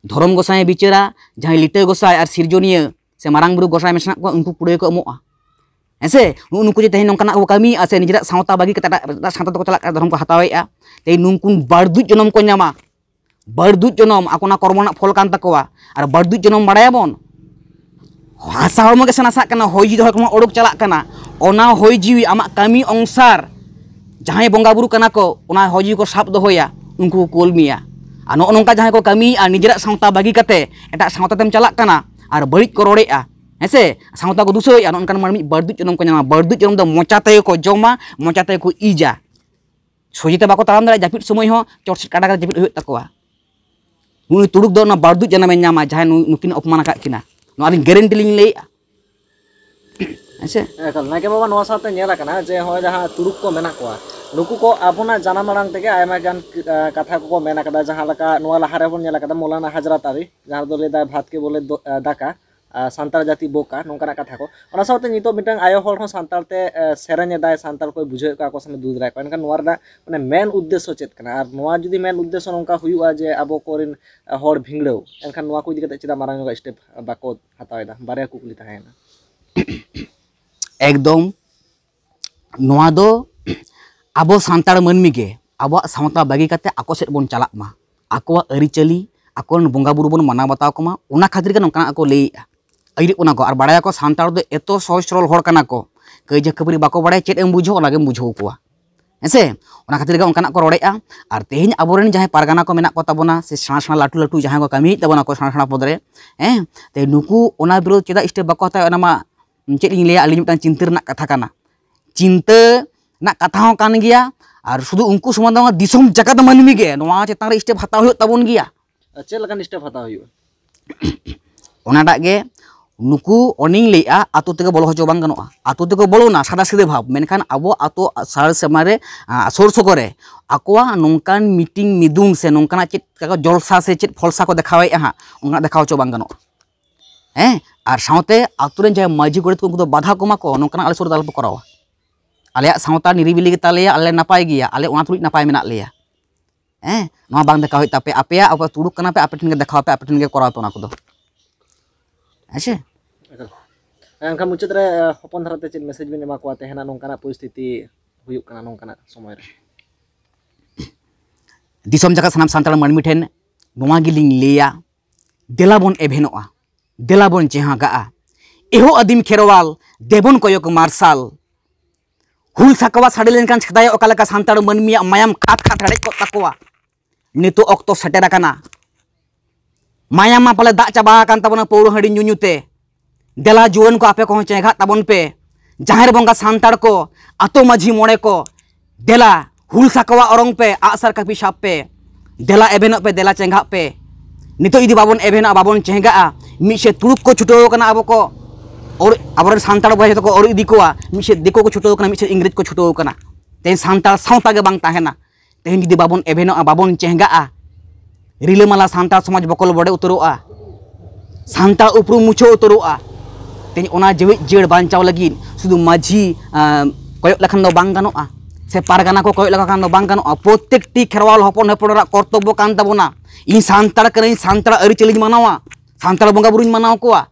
ᱫᱷᱚᱨᱚᱢ ᱜᱚᱸᱥᱟᱭ ᱵᱤᱪᱟᱹᱨᱟ, ᱡᱟᱦᱟᱸᱭ ᱞᱤᱴᱟᱹ ᱜᱚᱸᱥᱟᱭ ᱟᱨ ᱥᱤᱨᱡᱚᱱᱤᱭᱟᱹ ᱥᱮ ᱢᱟᱨᱟᱝ ᱵᱩᱨᱩ ᱜᱚᱸᱥᱟᱭ ᱢᱮᱥᱟ ᱠᱚᱣᱟ, ᱩᱱᱠᱩ ᱠᱩᱲᱟᱹᱭ ᱠᱚ ᱮᱢᱚᱜᱼᱟ᱾ ᱦᱮᱸ ᱥᱮ? ᱱᱩᱜᱼᱩ ᱱᱩᱠᱩ ᱡᱮ ᱛᱮᱦᱮᱧ ᱱᱚᱝᱠᱟᱱᱟᱜ ᱠᱚ ᱠᱟᱹᱢᱤᱭᱮᱜᱼᱟ ᱥᱮ, ᱱᱤᱡᱮᱨᱟᱜ ᱥᱟᱶᱛᱟ ᱵᱟᱹᱜᱤ ᱠᱟᱛᱮ ᱮᱴᱟᱜ, ᱮᱴᱟᱜ ᱥᱟᱶᱛᱟ ᱛᱮᱠᱚ ᱪᱟᱞᱟᱜ ᱠᱟᱱᱟ, ᱫᱷᱚᱨᱚᱢ ᱠᱚ ᱦᱟᱛᱟᱣᱮᱜᱼᱟ, ᱛᱮᱦᱮᱧ ᱱᱩᱝᱠᱩ ᱵᱟᱹᱲᱫᱩᱡ ᱡᱚᱱᱚᱢ ᱠᱚ ᱧᱟᱢᱟ᱾ ᱵᱟᱹᱲᱫᱩᱡ ᱡᱚᱱᱚᱢ ᱟᱠᱚ ᱚᱱᱟ ᱠᱚᱨᱢᱚ ᱨᱮᱱᱟᱜ ᱯᱷᱚᱞ ᱠᱟᱱ ᱛᱟᱠᱚᱣᱟ᱾ ᱟᱨ ᱵᱟᱹᱲᱫᱩᱡ ᱡᱚᱱᱚᱢ ᱵᱟᱲᱟᱭᱟᱵᱚᱱ, ᱦᱟᱥᱟ ᱦᱚᱲᱢᱚ ᱜᱮ ᱥᱮ ᱱᱟᱥᱟᱜ ᱠᱟᱱᱟ, ᱦᱚᱭ ᱡᱤᱣᱤ ᱫᱚ ᱦᱚᱲᱢᱚ ᱚᱰᱚᱠ ᱪᱟᱞᱟᱜ ᱠᱟᱱᱟ᱾ ᱚᱱᱟ ᱦᱚᱭ ᱡᱤᱣᱤ ᱟᱢᱟᱜ ᱠᱟᱹᱢᱤ ᱚᱝᱥᱟᱨ ᱡᱟᱦᱟᱸᱭ ᱵᱚᱸᱜᱟ ᱵᱩᱨᱩ ᱠᱟᱱᱟ ᱠᱚ, ᱚᱱᱟ ᱦᱚᱭ ᱡᱤᱣᱤ ᱠᱚ ᱥᱟᱵ ᱫᱚᱦᱚᱭᱟ, ᱩᱱᱠᱩ ᱠᱚ ᱠᱩᱞ ᱢᱮᱭᱟ᱾ ᱟᱨ ᱱᱚᱜᱼᱚ ᱱᱚᱝᱠᱟ ᱡᱟᱦᱟᱸᱭ ᱠᱚ ᱠᱟᱹᱢᱤᱭᱮᱜᱼᱟ, ᱱᱤᱡᱮᱨᱟᱜ ᱥᱟᱶᱛᱟ ᱵᱟᱹᱜᱤ ᱠᱟᱛᱮ ᱮᱴᱟᱜ ᱥᱟᱶᱛᱟ ᱛᱮᱢ ᱪᱟᱞᱟᱜ ᱠᱟᱱᱟ ᱟᱨ ᱵᱟᱹᱲᱤᱡ ᱠᱚ ᱨᱚᱲᱮᱜᱼᱟ, ᱦᱮᱸ ᱥᱮ, ᱥᱟᱶᱛᱟ ᱠᱚ ᱫᱩᱥᱟᱹᱣᱮᱜᱼᱟ, ᱱᱚᱜᱼᱚ ᱱᱚᱝᱠᱟᱱ ᱢᱟᱹᱱᱢᱤ ᱵᱟᱹᱲᱫᱩᱡ ᱡᱚᱱᱚᱢ ᱠᱚ ᱧᱟᱢᱟ᱾ ᱵᱟᱹᱲᱫᱩᱡ ᱡᱚᱱᱚᱢ ᱫᱚ ᱢᱚᱪᱟ ᱛᱮᱜᱮ ᱠᱚ ᱡᱚᱢᱟ, ᱢᱚᱪᱟ ᱛᱮᱜᱮ ᱠᱚ ᱤᱡᱟ᱾ ᱥᱚᱡᱷᱮ ᱛᱮ ᱵᱟᱠᱚ ᱛᱟᱲᱟᱢ ᱫᱟᱲᱮᱭᱟᱜᱼᱟ, ᱡᱟᱹᱯᱤᱫ ᱥᱚᱢᱚᱭ ᱦᱚᱸ ᱪᱚᱴ ᱥᱮᱫ ᱠᱟᱴᱟ ᱠᱟᱛᱮ ᱡᱟᱹᱯᱤᱫ ᱦᱩᱭᱩᱜ ᱛᱟᱠᱚᱣᱟ᱾ ᱱᱩᱭ ᱛᱩᱲᱩᱠ ᱫᱚ ᱚᱱᱟ ᱵᱟᱹᱲᱫᱩᱡ ᱡᱟᱱᱟᱢᱮ ᱧᱟᱢᱟ, ᱡᱟᱦᱟᱸᱭ ᱱᱩᱭ, ᱱᱩᱠᱤᱱ ᱚᱯᱚᱢᱟᱱ ᱟᱠᱟᱫ ᱠᱤᱱᱟ᱾ ᱱᱚᱣᱟ ᱟᱹᱞᱤᱧ ᱜᱮᱨᱮᱱᱴᱤ ᱞᱤᱧ ᱞᱟᱹᱭᱮᱫᱼᱟ᱾ ᱦᱮᱸ ᱥᱮ? ᱮᱠᱟᱞ, ᱱᱟᱭᱠᱮ ᱵᱟᱵᱟ, ᱱᱚᱣᱟ ᱥᱟᱶᱛᱮ ᱧᱮᱞ ᱟᱠᱟᱱᱟ ᱡᱮ ᱦᱚᱸᱜᱼᱚᱭ ᱡᱟᱦᱟᱸ ᱛᱩᱲᱩᱠ ᱠᱚ ᱢᱮᱱᱟᱜ ᱠᱚᱣᱟ, ᱱᱩᱠᱩ ᱠᱚ ᱟᱵᱚᱱᱟᱜ ᱡᱟᱱᱟᱢ ᱟᱲᱟᱝ ᱛᱮᱜᱮ ᱟᱭᱢᱟ ᱜᱟᱱ, ᱮ, ᱠᱟᱛᱷᱟ ᱠᱚᱠᱚ ᱢᱮᱱ ᱟᱠᱟᱫᱟ, ᱡᱟᱦᱟᱸ ᱞᱮᱠᱟ ᱱᱚᱣᱟ ᱞᱟᱦᱟ ᱨᱮᱵᱚᱱ ᱧᱮᱞ ᱟᱠᱟᱫᱟ ᱢᱚᱞᱟᱱᱟ ᱦᱟᱡᱨᱟᱛ ᱟᱞᱤ, ᱡᱟᱦᱟᱸ ᱨᱮᱫᱚ ᱞᱟᱹᱭ ᱫᱟᱭ ᱵᱷᱟᱛ ᱠᱮ ᱵᱚᱞᱮ ᱫᱚ-, ᱮ, ᱫᱟᱠᱟ, ᱥᱟᱱᱛᱟᱲ ᱡᱟᱹᱛᱤ ᱵᱚᱠᱟ, ᱱᱚᱝᱠᱟᱱᱟᱜ ᱠᱟᱛᱷᱟ ᱠᱚ᱾ ᱚᱱᱟ ᱥᱟᱶᱛᱮ ᱱᱤᱛᱚᱜ ᱢᱤᱫᱴᱟᱝ ᱟᱭᱳ ᱦᱚᱲ ᱦᱚᱸ ᱥᱟᱱᱛᱟᱲ ᱛᱮ ᱥᱮᱨᱮᱧ ᱮᱫᱟᱭ, ᱥᱟᱱᱛᱟᱲ ᱠᱚᱭ ᱵᱩᱡᱷᱟᱹᱣᱮᱫ ᱠᱚᱣᱟ, ᱟᱠᱚ ᱥᱟᱢᱟᱝ ᱨᱮ ᱫᱩᱲᱩᱵ ᱫᱟᱲᱮᱭᱟᱜ ᱠᱚᱣᱟ᱾ ᱮᱱᱠᱷᱟᱱ ᱱᱚᱣᱟ ᱨᱮᱱᱟᱜ ᱢᱟᱱᱮ ᱢᱮᱱ ᱩᱫᱽᱫᱮᱥᱥᱚ ᱪᱮᱫ ᱠᱟᱱᱟ? ᱟᱨ ᱱᱚᱣᱟ ᱡᱩᱫᱤ ᱢᱮᱱ ᱩᱫᱽᱫᱮᱥᱥᱚ ᱱᱚᱝᱠᱟ ᱦᱩᱭᱩᱜᱼᱟ ᱡᱮ ᱟᱵᱚ ᱠᱚᱨᱮᱱ ᱦᱚᱲ ᱵᱷᱤᱸᱫᱟᱹᱲ, ᱮᱱᱠᱷᱟᱱ ᱱᱚᱣᱟ ᱠᱚ ᱤᱫᱤ ᱠᱟᱛᱮ ᱪᱮᱫᱟᱜ ᱢᱟᱨᱟᱝ ᱧᱚᱜ ᱥᱴᱮᱯ ᱵᱟᱠᱚ ᱦᱟᱛᱟᱣ ᱮᱫᱟ? ᱵᱟᱨᱭᱟ ᱠᱩᱠᱞᱤ ᱛᱟᱦᱮᱸᱭᱮᱱᱟ᱾ ᱮᱠᱫᱚᱢ᱾ ᱱᱚᱣᱟ ᱫᱚ ᱟᱵᱚ ᱥᱟᱱᱛᱟᱲ ᱢᱟᱹᱱᱢᱤ ᱜᱮ ᱟᱵᱚᱣᱟᱜ ᱥᱟᱶᱛᱟ ᱵᱟᱹᱜᱤ ᱠᱟᱛᱮ ᱟᱠᱚ ᱥᱮᱫ ᱵᱚᱱ ᱪᱟᱞᱟᱜ ᱢᱟ, ᱟᱠᱚᱣᱟᱜ ᱟᱹᱨᱤᱪᱟᱹᱞᱤ, ᱟᱠᱚᱨᱮᱱ ᱵᱚᱸᱜᱟ ᱵᱩᱨᱩ ᱵᱚᱱ ᱢᱟᱱᱟᱣ ᱵᱟᱛᱟᱣ ᱠᱚᱢᱟ, ᱚᱱᱟ ᱠᱷᱟᱹᱛᱤᱨ ᱜᱮ ᱱᱚᱝᱠᱟᱱᱟᱜ ᱠᱚ ᱞᱟᱹᱭᱮᱜᱼᱟ᱾ ᱟᱹᱭᱩᱨᱮᱫ ᱵᱚᱱᱟ ᱠᱚ᱾ ᱟᱨ ᱵᱟᱲᱟᱭᱟᱠᱚ ᱥᱟᱱᱛᱟᱲ ᱫᱚ ᱮᱛᱚ ᱥᱚᱦᱚᱡ ᱥᱚᱨᱚᱞ ᱦᱚᱲ ᱠᱟᱱᱟ ᱠᱚ, ᱠᱟᱹᱭᱡᱟᱹ ᱠᱷᱟᱹᱯᱟᱹᱨᱤ ᱵᱟᱠᱚ ᱵᱟᱲᱟᱭᱟ, ᱪᱮᱫ ᱮᱢ ᱵᱩᱡᱷᱟᱹᱣ ᱚᱱᱟᱜᱮᱢ ᱵᱩᱡᱷᱟᱹᱣ ᱠᱚᱣᱟ, ᱦᱮᱸ ᱥᱮ? ᱚᱱᱟ ᱠᱷᱟᱹᱛᱤᱨ ᱜᱮ ᱚᱱᱠᱟᱱᱟᱜ ᱠᱚ ᱨᱚᱲᱮᱫᱼᱟ᱾ ᱟᱨ ᱛᱮᱦᱮᱧ ᱟᱵᱚᱨᱮᱱ ᱡᱟᱦᱟᱸᱭ ᱯᱟᱨᱜᱟᱱᱟ ᱠᱚ ᱢᱮᱱᱟᱜ ᱠᱚ ᱛᱟᱵᱚᱱᱟ, ᱥᱮ ᱥᱮᱬᱟ ᱥᱮᱬᱟ ᱞᱟᱹᱴᱩ ᱞᱟᱹᱴᱩ ᱡᱟᱦᱟᱸᱭ ᱠᱚ ᱠᱟᱹᱢᱤᱭᱮᱫ ᱛᱟᱵᱚᱱᱟ ᱠᱚ ᱥᱮᱬᱟ ᱥᱮᱬᱟ ᱯᱚᱫᱽ ᱨᱮ, ᱦᱮᱸ, ᱛᱮ ᱱᱩᱠᱩ ᱚᱱᱟ ᱵᱤᱨᱩᱫᱷ ᱪᱮᱫᱟᱜ ᱥᱴᱮᱯ ᱵᱟᱠᱚ ᱦᱟᱛᱟᱣᱟ? ᱚᱱᱟ ᱢᱟ ᱪᱮᱫ ᱤᱧ ᱞᱟᱹᱭᱟ, ᱟᱹᱞᱤᱧ ᱢᱤᱫᱴᱟᱝ ᱪᱤᱱᱛᱟᱹ ᱨᱮᱱᱟᱜ ᱠᱟᱛᱷᱟ ᱠᱟᱱᱟ᱾ ᱪᱤᱱᱛᱟᱹ ᱨᱮᱱᱟᱜ ᱠᱟᱛᱷᱟ ᱦᱚᱸ ᱠᱟᱱ ᱜᱮᱭᱟ᱾ ᱟᱨ ᱥᱩᱫᱷᱩ ᱩᱱᱠᱩ ᱥᱩᱢᱩᱝ ᱫᱚ ᱵᱟᱝ, ᱫᱤᱥᱚᱢ ᱡᱟᱠᱟᱛ ᱢᱟᱹᱱᱢᱤ ᱜᱮ ᱱᱚᱣᱟ ᱪᱮᱛᱟᱱ ᱨᱮ ᱥᱴᱮᱯ ᱦᱟᱛᱟᱣ ᱦᱩᱭᱩᱜ ᱛᱟᱵᱚᱱ ᱜᱮᱭᱟ᱾ ᱟᱨ ᱪᱮᱫ ᱞᱮᱠᱟᱱ ᱥᱴᱮᱯ ᱦᱟᱛᱟᱣ ᱦᱩᱭᱩᱜᱼᱟ? ᱚᱱᱟᱴᱟᱜ ᱜᱮ ᱱᱩᱠᱩ ᱚᱱᱮᱧ ᱞᱟᱹᱭᱮᱫᱼᱟ, ᱟᱛᱳ ᱛᱮᱜᱮ ᱵᱚᱞᱚ ᱦᱚᱪᱚ ᱵᱟᱝ ᱜᱟᱱᱚᱜᱼᱟ᱾ ᱟᱛᱳ ᱛᱮᱠᱚ ᱵᱚᱞᱚᱱᱟ ᱥᱟᱫᱟ ᱥᱤᱫᱟᱹ ᱵᱷᱟᱵᱽ, ᱢᱮᱱᱠᱷᱟᱱ ᱟᱵᱚ ᱟᱛᱳ ᱥᱟᱨ ᱥᱮᱨᱢᱟ ᱨᱮ, ᱟ, ᱥᱩᱨ ᱥᱩᱨ ᱠᱚᱨᱮ ᱟᱠᱚᱣᱟᱜ ᱱᱚᱝᱠᱟᱱ ᱢᱤᱴᱤᱝ ᱢᱤᱫᱩᱱ ᱥᱮ ᱱᱚᱝᱠᱟᱱᱟᱜ ᱪᱮᱫ ᱠᱟ ᱡᱚᱞᱥᱟ ᱥᱮ ᱪᱮᱫ ᱯᱷᱚᱞᱥᱟ ᱠᱚ ᱫᱮᱠᱷᱟᱣᱮᱫᱼᱟ ᱦᱟᱸᱜ, ᱚᱱᱠᱟᱱᱟᱜ ᱫᱮᱠᱷᱟᱣ ᱦᱚᱪᱚ ᱵᱟᱝ ᱜᱟᱱᱚᱜᱼᱟ᱾ ᱦᱮᱸ, ᱟᱨ ᱥᱟᱶᱛᱮ ᱟᱛᱳ ᱨᱮᱱ ᱡᱟᱦᱟᱸᱭ ᱢᱟᱹᱡᱷᱤ ᱜᱚᱰᱮᱛ ᱠᱚ, ᱩᱱᱠᱩ ᱫᱚ ᱵᱟᱫᱷᱟ ᱠᱚᱢᱟ ᱠᱚ, ᱱᱚᱝᱠᱟᱱᱟᱜ ᱟᱞᱮ ᱥᱩᱨ ᱨᱮ ᱟᱞᱚᱯᱮ ᱠᱚᱨᱟᱣᱟ᱾ ᱟᱞᱮᱭᱟᱜ ᱥᱟᱶᱛᱟ ᱱᱤᱨᱤᱵᱤᱞᱤ ᱜᱮᱛᱟᱞᱮᱭᱟ, ᱟᱞᱮ ᱱᱟᱯᱟᱭ ᱜᱮᱭᱟ, ᱟᱞᱮ ᱚᱱᱟ ᱛᱩᱞᱩᱡ ᱱᱟᱯᱟᱭ ᱢᱮᱱᱟᱜ ᱞᱮᱭᱟ᱾ ᱦᱮᱸ, ᱱᱚᱣᱟ ᱵᱟᱝ ᱫᱮᱠᱷᱟᱣ ᱦᱩᱭᱩᱜ ᱛᱟᱯᱮ, ᱟᱯᱮᱭᱟᱜ ᱚᱠᱚᱭ ᱛᱩᱲᱩᱠ ᱠᱟᱱᱟ ᱯᱮ, ᱟᱯᱮ ᱴᱷᱮᱱ ᱜᱮ ᱫᱮᱠᱷᱟᱣ ᱯᱮ, ᱟᱯᱮ ᱴᱷᱮᱱ ᱜᱮ ᱠᱚᱨᱟᱣ ᱯᱮ ᱚᱱᱟ ᱠᱚᱫᱚ᱾ ᱦᱮᱸ ᱥᱮ? ᱮᱱᱠᱷᱟᱱ ᱢᱩᱪᱟᱹᱫ ᱨᱮ ᱦᱚᱯᱚᱱ ᱫᱷᱟᱨᱟᱛᱮ ᱪᱮᱫ ᱢᱮᱥᱮᱡᱽ ᱵᱤᱱ ᱮᱢᱟ ᱠᱚᱣᱟ ᱛᱟᱦᱮᱱᱟ ᱱᱚᱝᱠᱟᱱᱟᱜ ᱯᱚᱨᱤᱥᱛᱷᱤᱛᱤ ᱦᱩᱭᱩᱜ ᱠᱟᱱᱟ ᱱᱚᱝᱠᱟᱱᱟᱜ ᱥᱚᱢᱚᱭ ᱨᱮ? ᱫᱤᱥᱚᱢ ᱡᱟᱠᱟᱛ ᱥᱟᱱᱟᱢ ᱥᱟᱱᱛᱟᱲ ᱢᱟᱹᱱᱢᱤ ᱴᱷᱮᱱ ᱱᱚᱣᱟ ᱜᱮᱞᱤᱧ ᱞᱟᱹᱭᱟ, ᱫᱮᱞᱟ ᱵᱚᱱ ᱮᱵᱷᱮᱱᱚᱜᱼᱟ, ᱫᱮᱞᱟ ᱵᱚᱱ ᱪᱮᱦᱟᱜᱟᱜᱼᱟ᱾ ᱮᱦᱚ ᱟᱹᱫᱤᱢ ᱠᱷᱮᱨᱣᱟᱞ, ᱫᱮᱵᱚᱱ ᱠᱚᱭᱚᱠ ᱢᱟᱨᱥᱟᱞ᱾ ᱦᱩᱞ ᱥᱟᱠᱣᱟ ᱥᱟᱰᱮ ᱞᱮᱱᱠᱷᱟᱱ ᱥᱮᱫᱟᱭ ᱚᱠᱟ ᱞᱮᱠᱟ ᱥᱟᱱᱛᱟᱲ ᱢᱟᱹᱱᱢᱤᱭᱟᱜ ᱢᱟᱭᱟᱢ ᱠᱷᱟᱫ ᱠᱷᱟᱫ ᱦᱮᱰᱮᱡ ᱠᱚᱜ ᱛᱟᱠᱚᱣᱟ, ᱱᱤᱛᱚᱜ ᱚᱠᱛᱚ ᱥᱮᱴᱮᱨ ᱟᱠᱟᱱᱟ᱾ ᱢᱟᱭᱟᱢ ᱢᱟ ᱯᱟᱞᱮ ᱫᱟᱜ ᱪᱟᱵᱟ ᱟᱠᱟᱱ ᱛᱟᱵᱚᱱᱟ ᱯᱟᱹᱣᱨᱟᱹ ᱦᱟᱺᱰᱤ ᱧᱩ ᱧᱩ ᱛᱮ᱾ ᱫᱮᱞᱟ ᱡᱩᱣᱟᱹᱱ ᱠᱚ, ᱟᱯᱮ ᱠᱚᱦᱚᱸ ᱪᱮᱸᱜᱷᱟᱜ ᱛᱟᱵᱚᱱ ᱯᱮ᱾ ᱡᱟᱦᱮᱨ ᱵᱚᱸᱜᱟ ᱥᱟᱱᱛᱟᱲ ᱠᱚ, ᱟᱛᱳ ᱢᱟᱹᱡᱷᱤ ᱢᱚᱬᱮ ᱠᱚ, ᱫᱮᱞᱟ ᱦᱩᱞ ᱥᱟᱠᱣᱟ ᱚᱨᱚᱝ ᱯᱮ, ᱟᱜᱼᱥᱟᱨ ᱠᱟᱹᱯᱤ ᱥᱟᱵ ᱯᱮ᱾ ᱫᱮᱞᱟ ᱮᱵᱷᱮᱱᱚᱜ ᱯᱮ, ᱫᱮᱞᱟ ᱪᱮᱸᱜᱷᱟᱜ ᱯᱮ᱾ ᱱᱤᱛᱚᱜ ᱡᱩᱫᱤ ᱵᱟᱵᱚᱱ ᱮᱵᱷᱮᱱᱚᱜᱼᱟ, ᱵᱟᱵᱚᱱ ᱪᱮᱸᱜᱷᱟᱜᱼᱟ, ᱢᱤᱫ ᱥᱮᱫ ᱛᱩᱲᱩᱠ ᱠᱚ ᱪᱷᱩᱴᱟᱹᱣ ᱠᱟᱱᱟ ᱟᱵᱚ ᱠᱚ, ᱚᱨ-, ᱟᱵᱚᱨᱮᱱ ᱥᱟᱱᱛᱟᱲ ᱵᱚᱭᱦᱟ ᱡᱚᱛᱚ ᱠᱚ ᱟᱹᱨᱩ ᱤᱫᱤ ᱠᱚᱣᱟ, ᱢᱤᱫ ᱥᱮᱫ ᱫᱤᱠᱩ ᱠᱚ ᱪᱷᱩᱴᱟᱹᱣ ᱠᱟᱱᱟ, ᱢᱤᱫ ᱥᱮᱫ ᱤᱝᱨᱮᱡᱽ ᱠᱚ ᱪᱷᱩᱴᱟᱹᱣ ᱠᱟᱱᱟ᱾ ᱛᱮᱦᱮᱧ ᱥᱟᱱᱛᱟᱲ ᱥᱟᱶᱛᱟ ᱜᱮ ᱵᱟᱝ ᱛᱟᱦᱮᱱᱟ᱾ ᱛᱮᱦᱮᱧ ᱡᱩᱫᱤ ᱵᱟᱵᱚᱱ ᱮᱵᱷᱮᱱᱚᱜᱼᱟ, ᱵᱟᱵᱚᱱ ᱪᱮᱸᱜᱷᱟᱜᱼᱟ, ᱨᱤᱞᱟᱹᱢᱟᱞᱟ ᱥᱟᱱᱛᱟᱲ ᱥᱚᱢᱟᱡᱽ ᱵᱚᱠᱚᱞ ᱵᱚᱰᱮ ᱩᱛᱟᱹᱨᱚᱜᱼᱟ᱾ ᱥᱟᱱᱛᱟᱲ ᱩᱯᱨᱩᱢ ᱢᱩᱪᱷᱟᱹᱣ ᱩᱛᱟᱹᱨᱚᱜᱼᱟ᱾ ᱛᱮᱦᱮᱧ ᱚᱱᱟ ᱡᱮᱣᱮᱫ ᱡᱤᱭᱟᱹᱲ ᱵᱟᱧᱪᱟᱣ ᱞᱟᱹᱜᱤᱫ ᱥᱩᱫᱷᱩ ᱢᱟᱹᱡᱷᱤ ᱠᱚᱭᱚᱜ ᱞᱮᱠᱷᱟᱱ ᱫᱚ ᱵᱟᱝ ᱜᱟᱱᱚᱜᱼᱟ, ᱥᱮ ᱯᱟᱨᱜᱟᱱᱟ ᱠᱚ ᱠᱚᱭᱚᱜ ᱞᱮᱠᱷᱟᱱ ᱫᱚ ᱵᱟᱝ ᱜᱟᱱᱚᱜᱼᱟ᱾ ᱯᱨᱚᱛᱮᱠᱴᱤ ᱠᱷᱮᱨᱣᱟᱞ ᱦᱚᱯᱚᱱ ᱦᱚᱯᱚᱱ ᱨᱮᱱᱟᱜ ᱠᱚᱨᱛᱚᱵᱽᱵᱚ ᱠᱟᱱ ᱛᱟᱵᱚᱱᱟ, ᱤᱧ ᱥᱟᱱᱛᱟᱲ ᱠᱟᱹᱱᱟᱹᱧ, ᱥᱟᱱᱛᱟᱲ ᱟᱹᱨᱤᱪᱟᱹᱞᱤᱧ ᱢᱟᱱᱟᱣᱟ, ᱥᱟᱱᱛᱟᱲ ᱵᱚᱸᱜᱟ ᱵᱩᱨᱩᱧ ᱢᱟᱱᱟᱣ ᱠᱚᱣᱟ᱾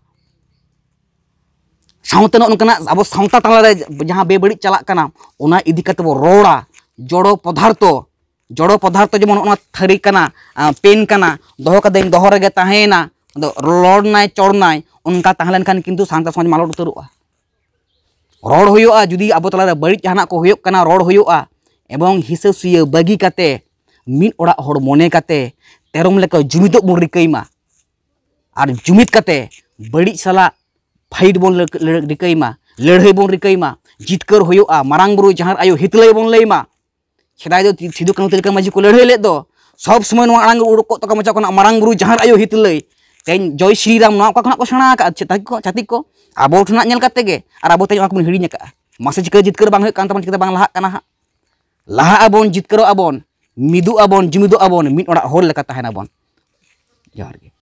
ᱥᱟᱶᱛᱮ ᱱᱚᱜᱼᱚ ᱱᱚᱝᱠᱟᱱᱟᱜ ᱟᱵᱚ ᱥᱟᱶᱛᱟ ᱛᱟᱞᱟᱨᱮ ᱡᱟᱦᱟᱸ ᱵᱮᱵᱟᱹᱲᱤᱡ ᱪᱟᱞᱟᱜ ᱠᱟᱱᱟ, ᱚᱱᱟ ᱤᱫᱤ ᱠᱟᱛᱮ ᱵᱚ ᱨᱚᱲᱟ᱾ ᱡᱚᱲᱚ ᱯᱚᱫᱟᱨᱛᱷᱚ, ᱡᱚᱲᱚ ᱯᱚᱫᱟᱨᱛᱷᱚ ᱡᱮᱢᱚᱱ ᱚᱱᱟ ᱛᱷᱟᱹᱨᱤ ᱠᱟᱱᱟ, ᱟᱸ, ᱯᱮᱱ ᱠᱟᱱᱟ, ᱫᱚᱦᱚ ᱠᱟᱫᱟᱹᱧ, ᱫᱚᱦᱚ ᱨᱮᱜᱮ ᱛᱟᱦᱮᱸᱭᱮᱱᱟ, ᱟᱫᱚ ᱨᱚᱲᱱᱟᱭ ᱪᱚᱲᱱᱟᱭ, ᱚᱱᱠᱟ ᱛᱟᱦᱮᱸ ᱞᱮᱱᱠᱷᱟᱱ ᱠᱤᱱᱛᱩ ᱥᱟᱱᱛᱟᱲ ᱥᱚᱢᱟᱡᱽ ᱢᱟᱞᱚᱴ ᱩᱛᱟᱹᱨᱚᱜᱼᱟ᱾ ᱨᱚᱲ ᱦᱩᱭᱩᱜᱼᱟ, ᱡᱩᱫᱤ ᱟᱵᱚ ᱛᱟᱞᱟᱨᱮ ᱵᱟᱹᱲᱤᱡ ᱡᱟᱦᱟᱱᱟᱜ ᱠᱚ ᱦᱩᱭᱩᱜ ᱠᱟᱱᱟ, ᱨᱚᱲ ᱦᱩᱭᱩᱜᱼᱟ, ᱮᱵᱚᱝ ᱦᱤᱥᱟᱹ ᱥᱩᱭᱟᱹ ᱵᱟᱹᱜᱤ ᱠᱟᱛᱮ ᱢᱤᱫ ᱚᱲᱟᱜ ᱦᱚᱲ ᱢᱚᱱᱮ ᱠᱟᱛᱮ ᱛᱮᱨᱚᱢ ᱞᱮᱠᱟ ᱡᱩᱢᱤᱫᱚᱜ ᱵᱚᱱ ᱨᱤᱠᱟᱹᱭ ᱢᱟ᱾ ᱟᱨ ᱡᱩᱢᱤᱫ ᱠᱟᱛᱮ ᱵᱟᱹᱲᱤᱡ ᱥᱟᱞᱟᱜ ᱯᱷᱟᱭᱤᱴ ᱵᱚᱱ ᱞᱟᱹᱲ-, ᱞᱟᱹᱲ-, ᱨᱤᱠᱟᱹᱭ ᱢᱟ, ᱞᱟᱹᱲᱦᱟᱹᱭ ᱵᱚᱱ ᱨᱤᱠᱟᱹᱭ ᱢᱟ, ᱡᱤᱛᱠᱟᱹᱨ ᱦᱩᱭᱩᱜᱼᱟ, ᱢᱟᱨᱟᱝ ᱵᱩᱨᱩ ᱡᱟᱦᱮᱨ ᱟᱭᱳ ᱦᱤᱛᱞᱟᱹᱭ ᱵᱚᱱ ᱞᱟᱹᱭ ᱢᱟ᱾ ᱥᱮᱫᱟᱭ ᱫᱚ ᱥᱤᱫᱩ ᱠᱟᱹᱱᱦᱩ ᱛᱤᱞᱠᱟᱹ ᱢᱟᱹᱡᱷᱤ ᱠᱚ ᱞᱟᱹᱲᱦᱟᱹᱭ ᱞᱮᱫ ᱫᱚ, ᱥᱚᱵ ᱥᱚᱢᱚᱭ ᱱᱚᱣᱟ ᱟᱲᱟᱝ ᱩᱰᱩᱠ ᱠᱚᱜ ᱛᱟᱠᱚ ᱢᱚᱪᱟ ᱠᱷᱚᱱᱟᱜ, ᱢᱟᱨᱟᱝ ᱵᱩᱨᱩ ᱡᱟᱦᱮᱨ ᱟᱭᱳ ᱦᱤᱛᱞᱟᱹᱭ᱾ ᱛᱮᱦᱮᱧ ᱡᱚᱭ ᱥᱨᱤ ᱨᱟᱢ ᱱᱚᱣᱟ ᱚᱠᱟ ᱠᱷᱚᱱᱟᱜ ᱠᱚ ᱥᱮᱬᱟ ᱟᱠᱟᱫᱼᱟ ᱪᱷᱟᱛᱤᱠ ᱠᱚ? ᱪᱷᱟᱛᱤᱠ ᱠᱚ ᱟᱵᱚ ᱴᱷᱮᱱᱟᱜ ᱧᱮᱞ ᱠᱟᱛᱮ ᱜᱮ, ᱟᱨ ᱟᱵᱚ ᱛᱮᱦᱮᱧ ᱚᱱᱟ ᱠᱚᱵᱚᱱ ᱦᱤᱲᱤᱧ ᱟᱠᱟᱫᱼᱟ᱾ ᱢᱟᱥᱮ ᱪᱤᱠᱟᱹ ᱡᱤᱛᱠᱟᱹᱨ ᱵᱟᱝ ᱦᱩᱭᱩᱜ ᱠᱟᱱ ᱛᱟᱵᱚᱱ, ᱪᱤᱠᱟᱹᱛᱮ ᱵᱟᱝ ᱞᱟᱦᱟᱜ ᱠᱟᱱᱟ ᱦᱟᱸᱜ? ᱞᱟᱦᱟᱜ ᱟᱵᱚᱱ, ᱡᱤᱛᱠᱟᱹᱨᱚᱜ ᱟᱵᱚᱱ, ᱢᱤᱫᱚᱜ ᱟᱵᱚᱱ, ᱡᱩᱢᱤᱫᱚᱜ ᱟᱵᱚᱱ, ᱢᱤᱫ ᱚᱲᱟᱜ ᱦᱚᱲ ᱞᱮᱠᱟ ᱛᱟᱦᱮᱱᱟᱵᱚᱱ᱾ ᱡᱚᱦᱟᱨ ᱜᱮ᱾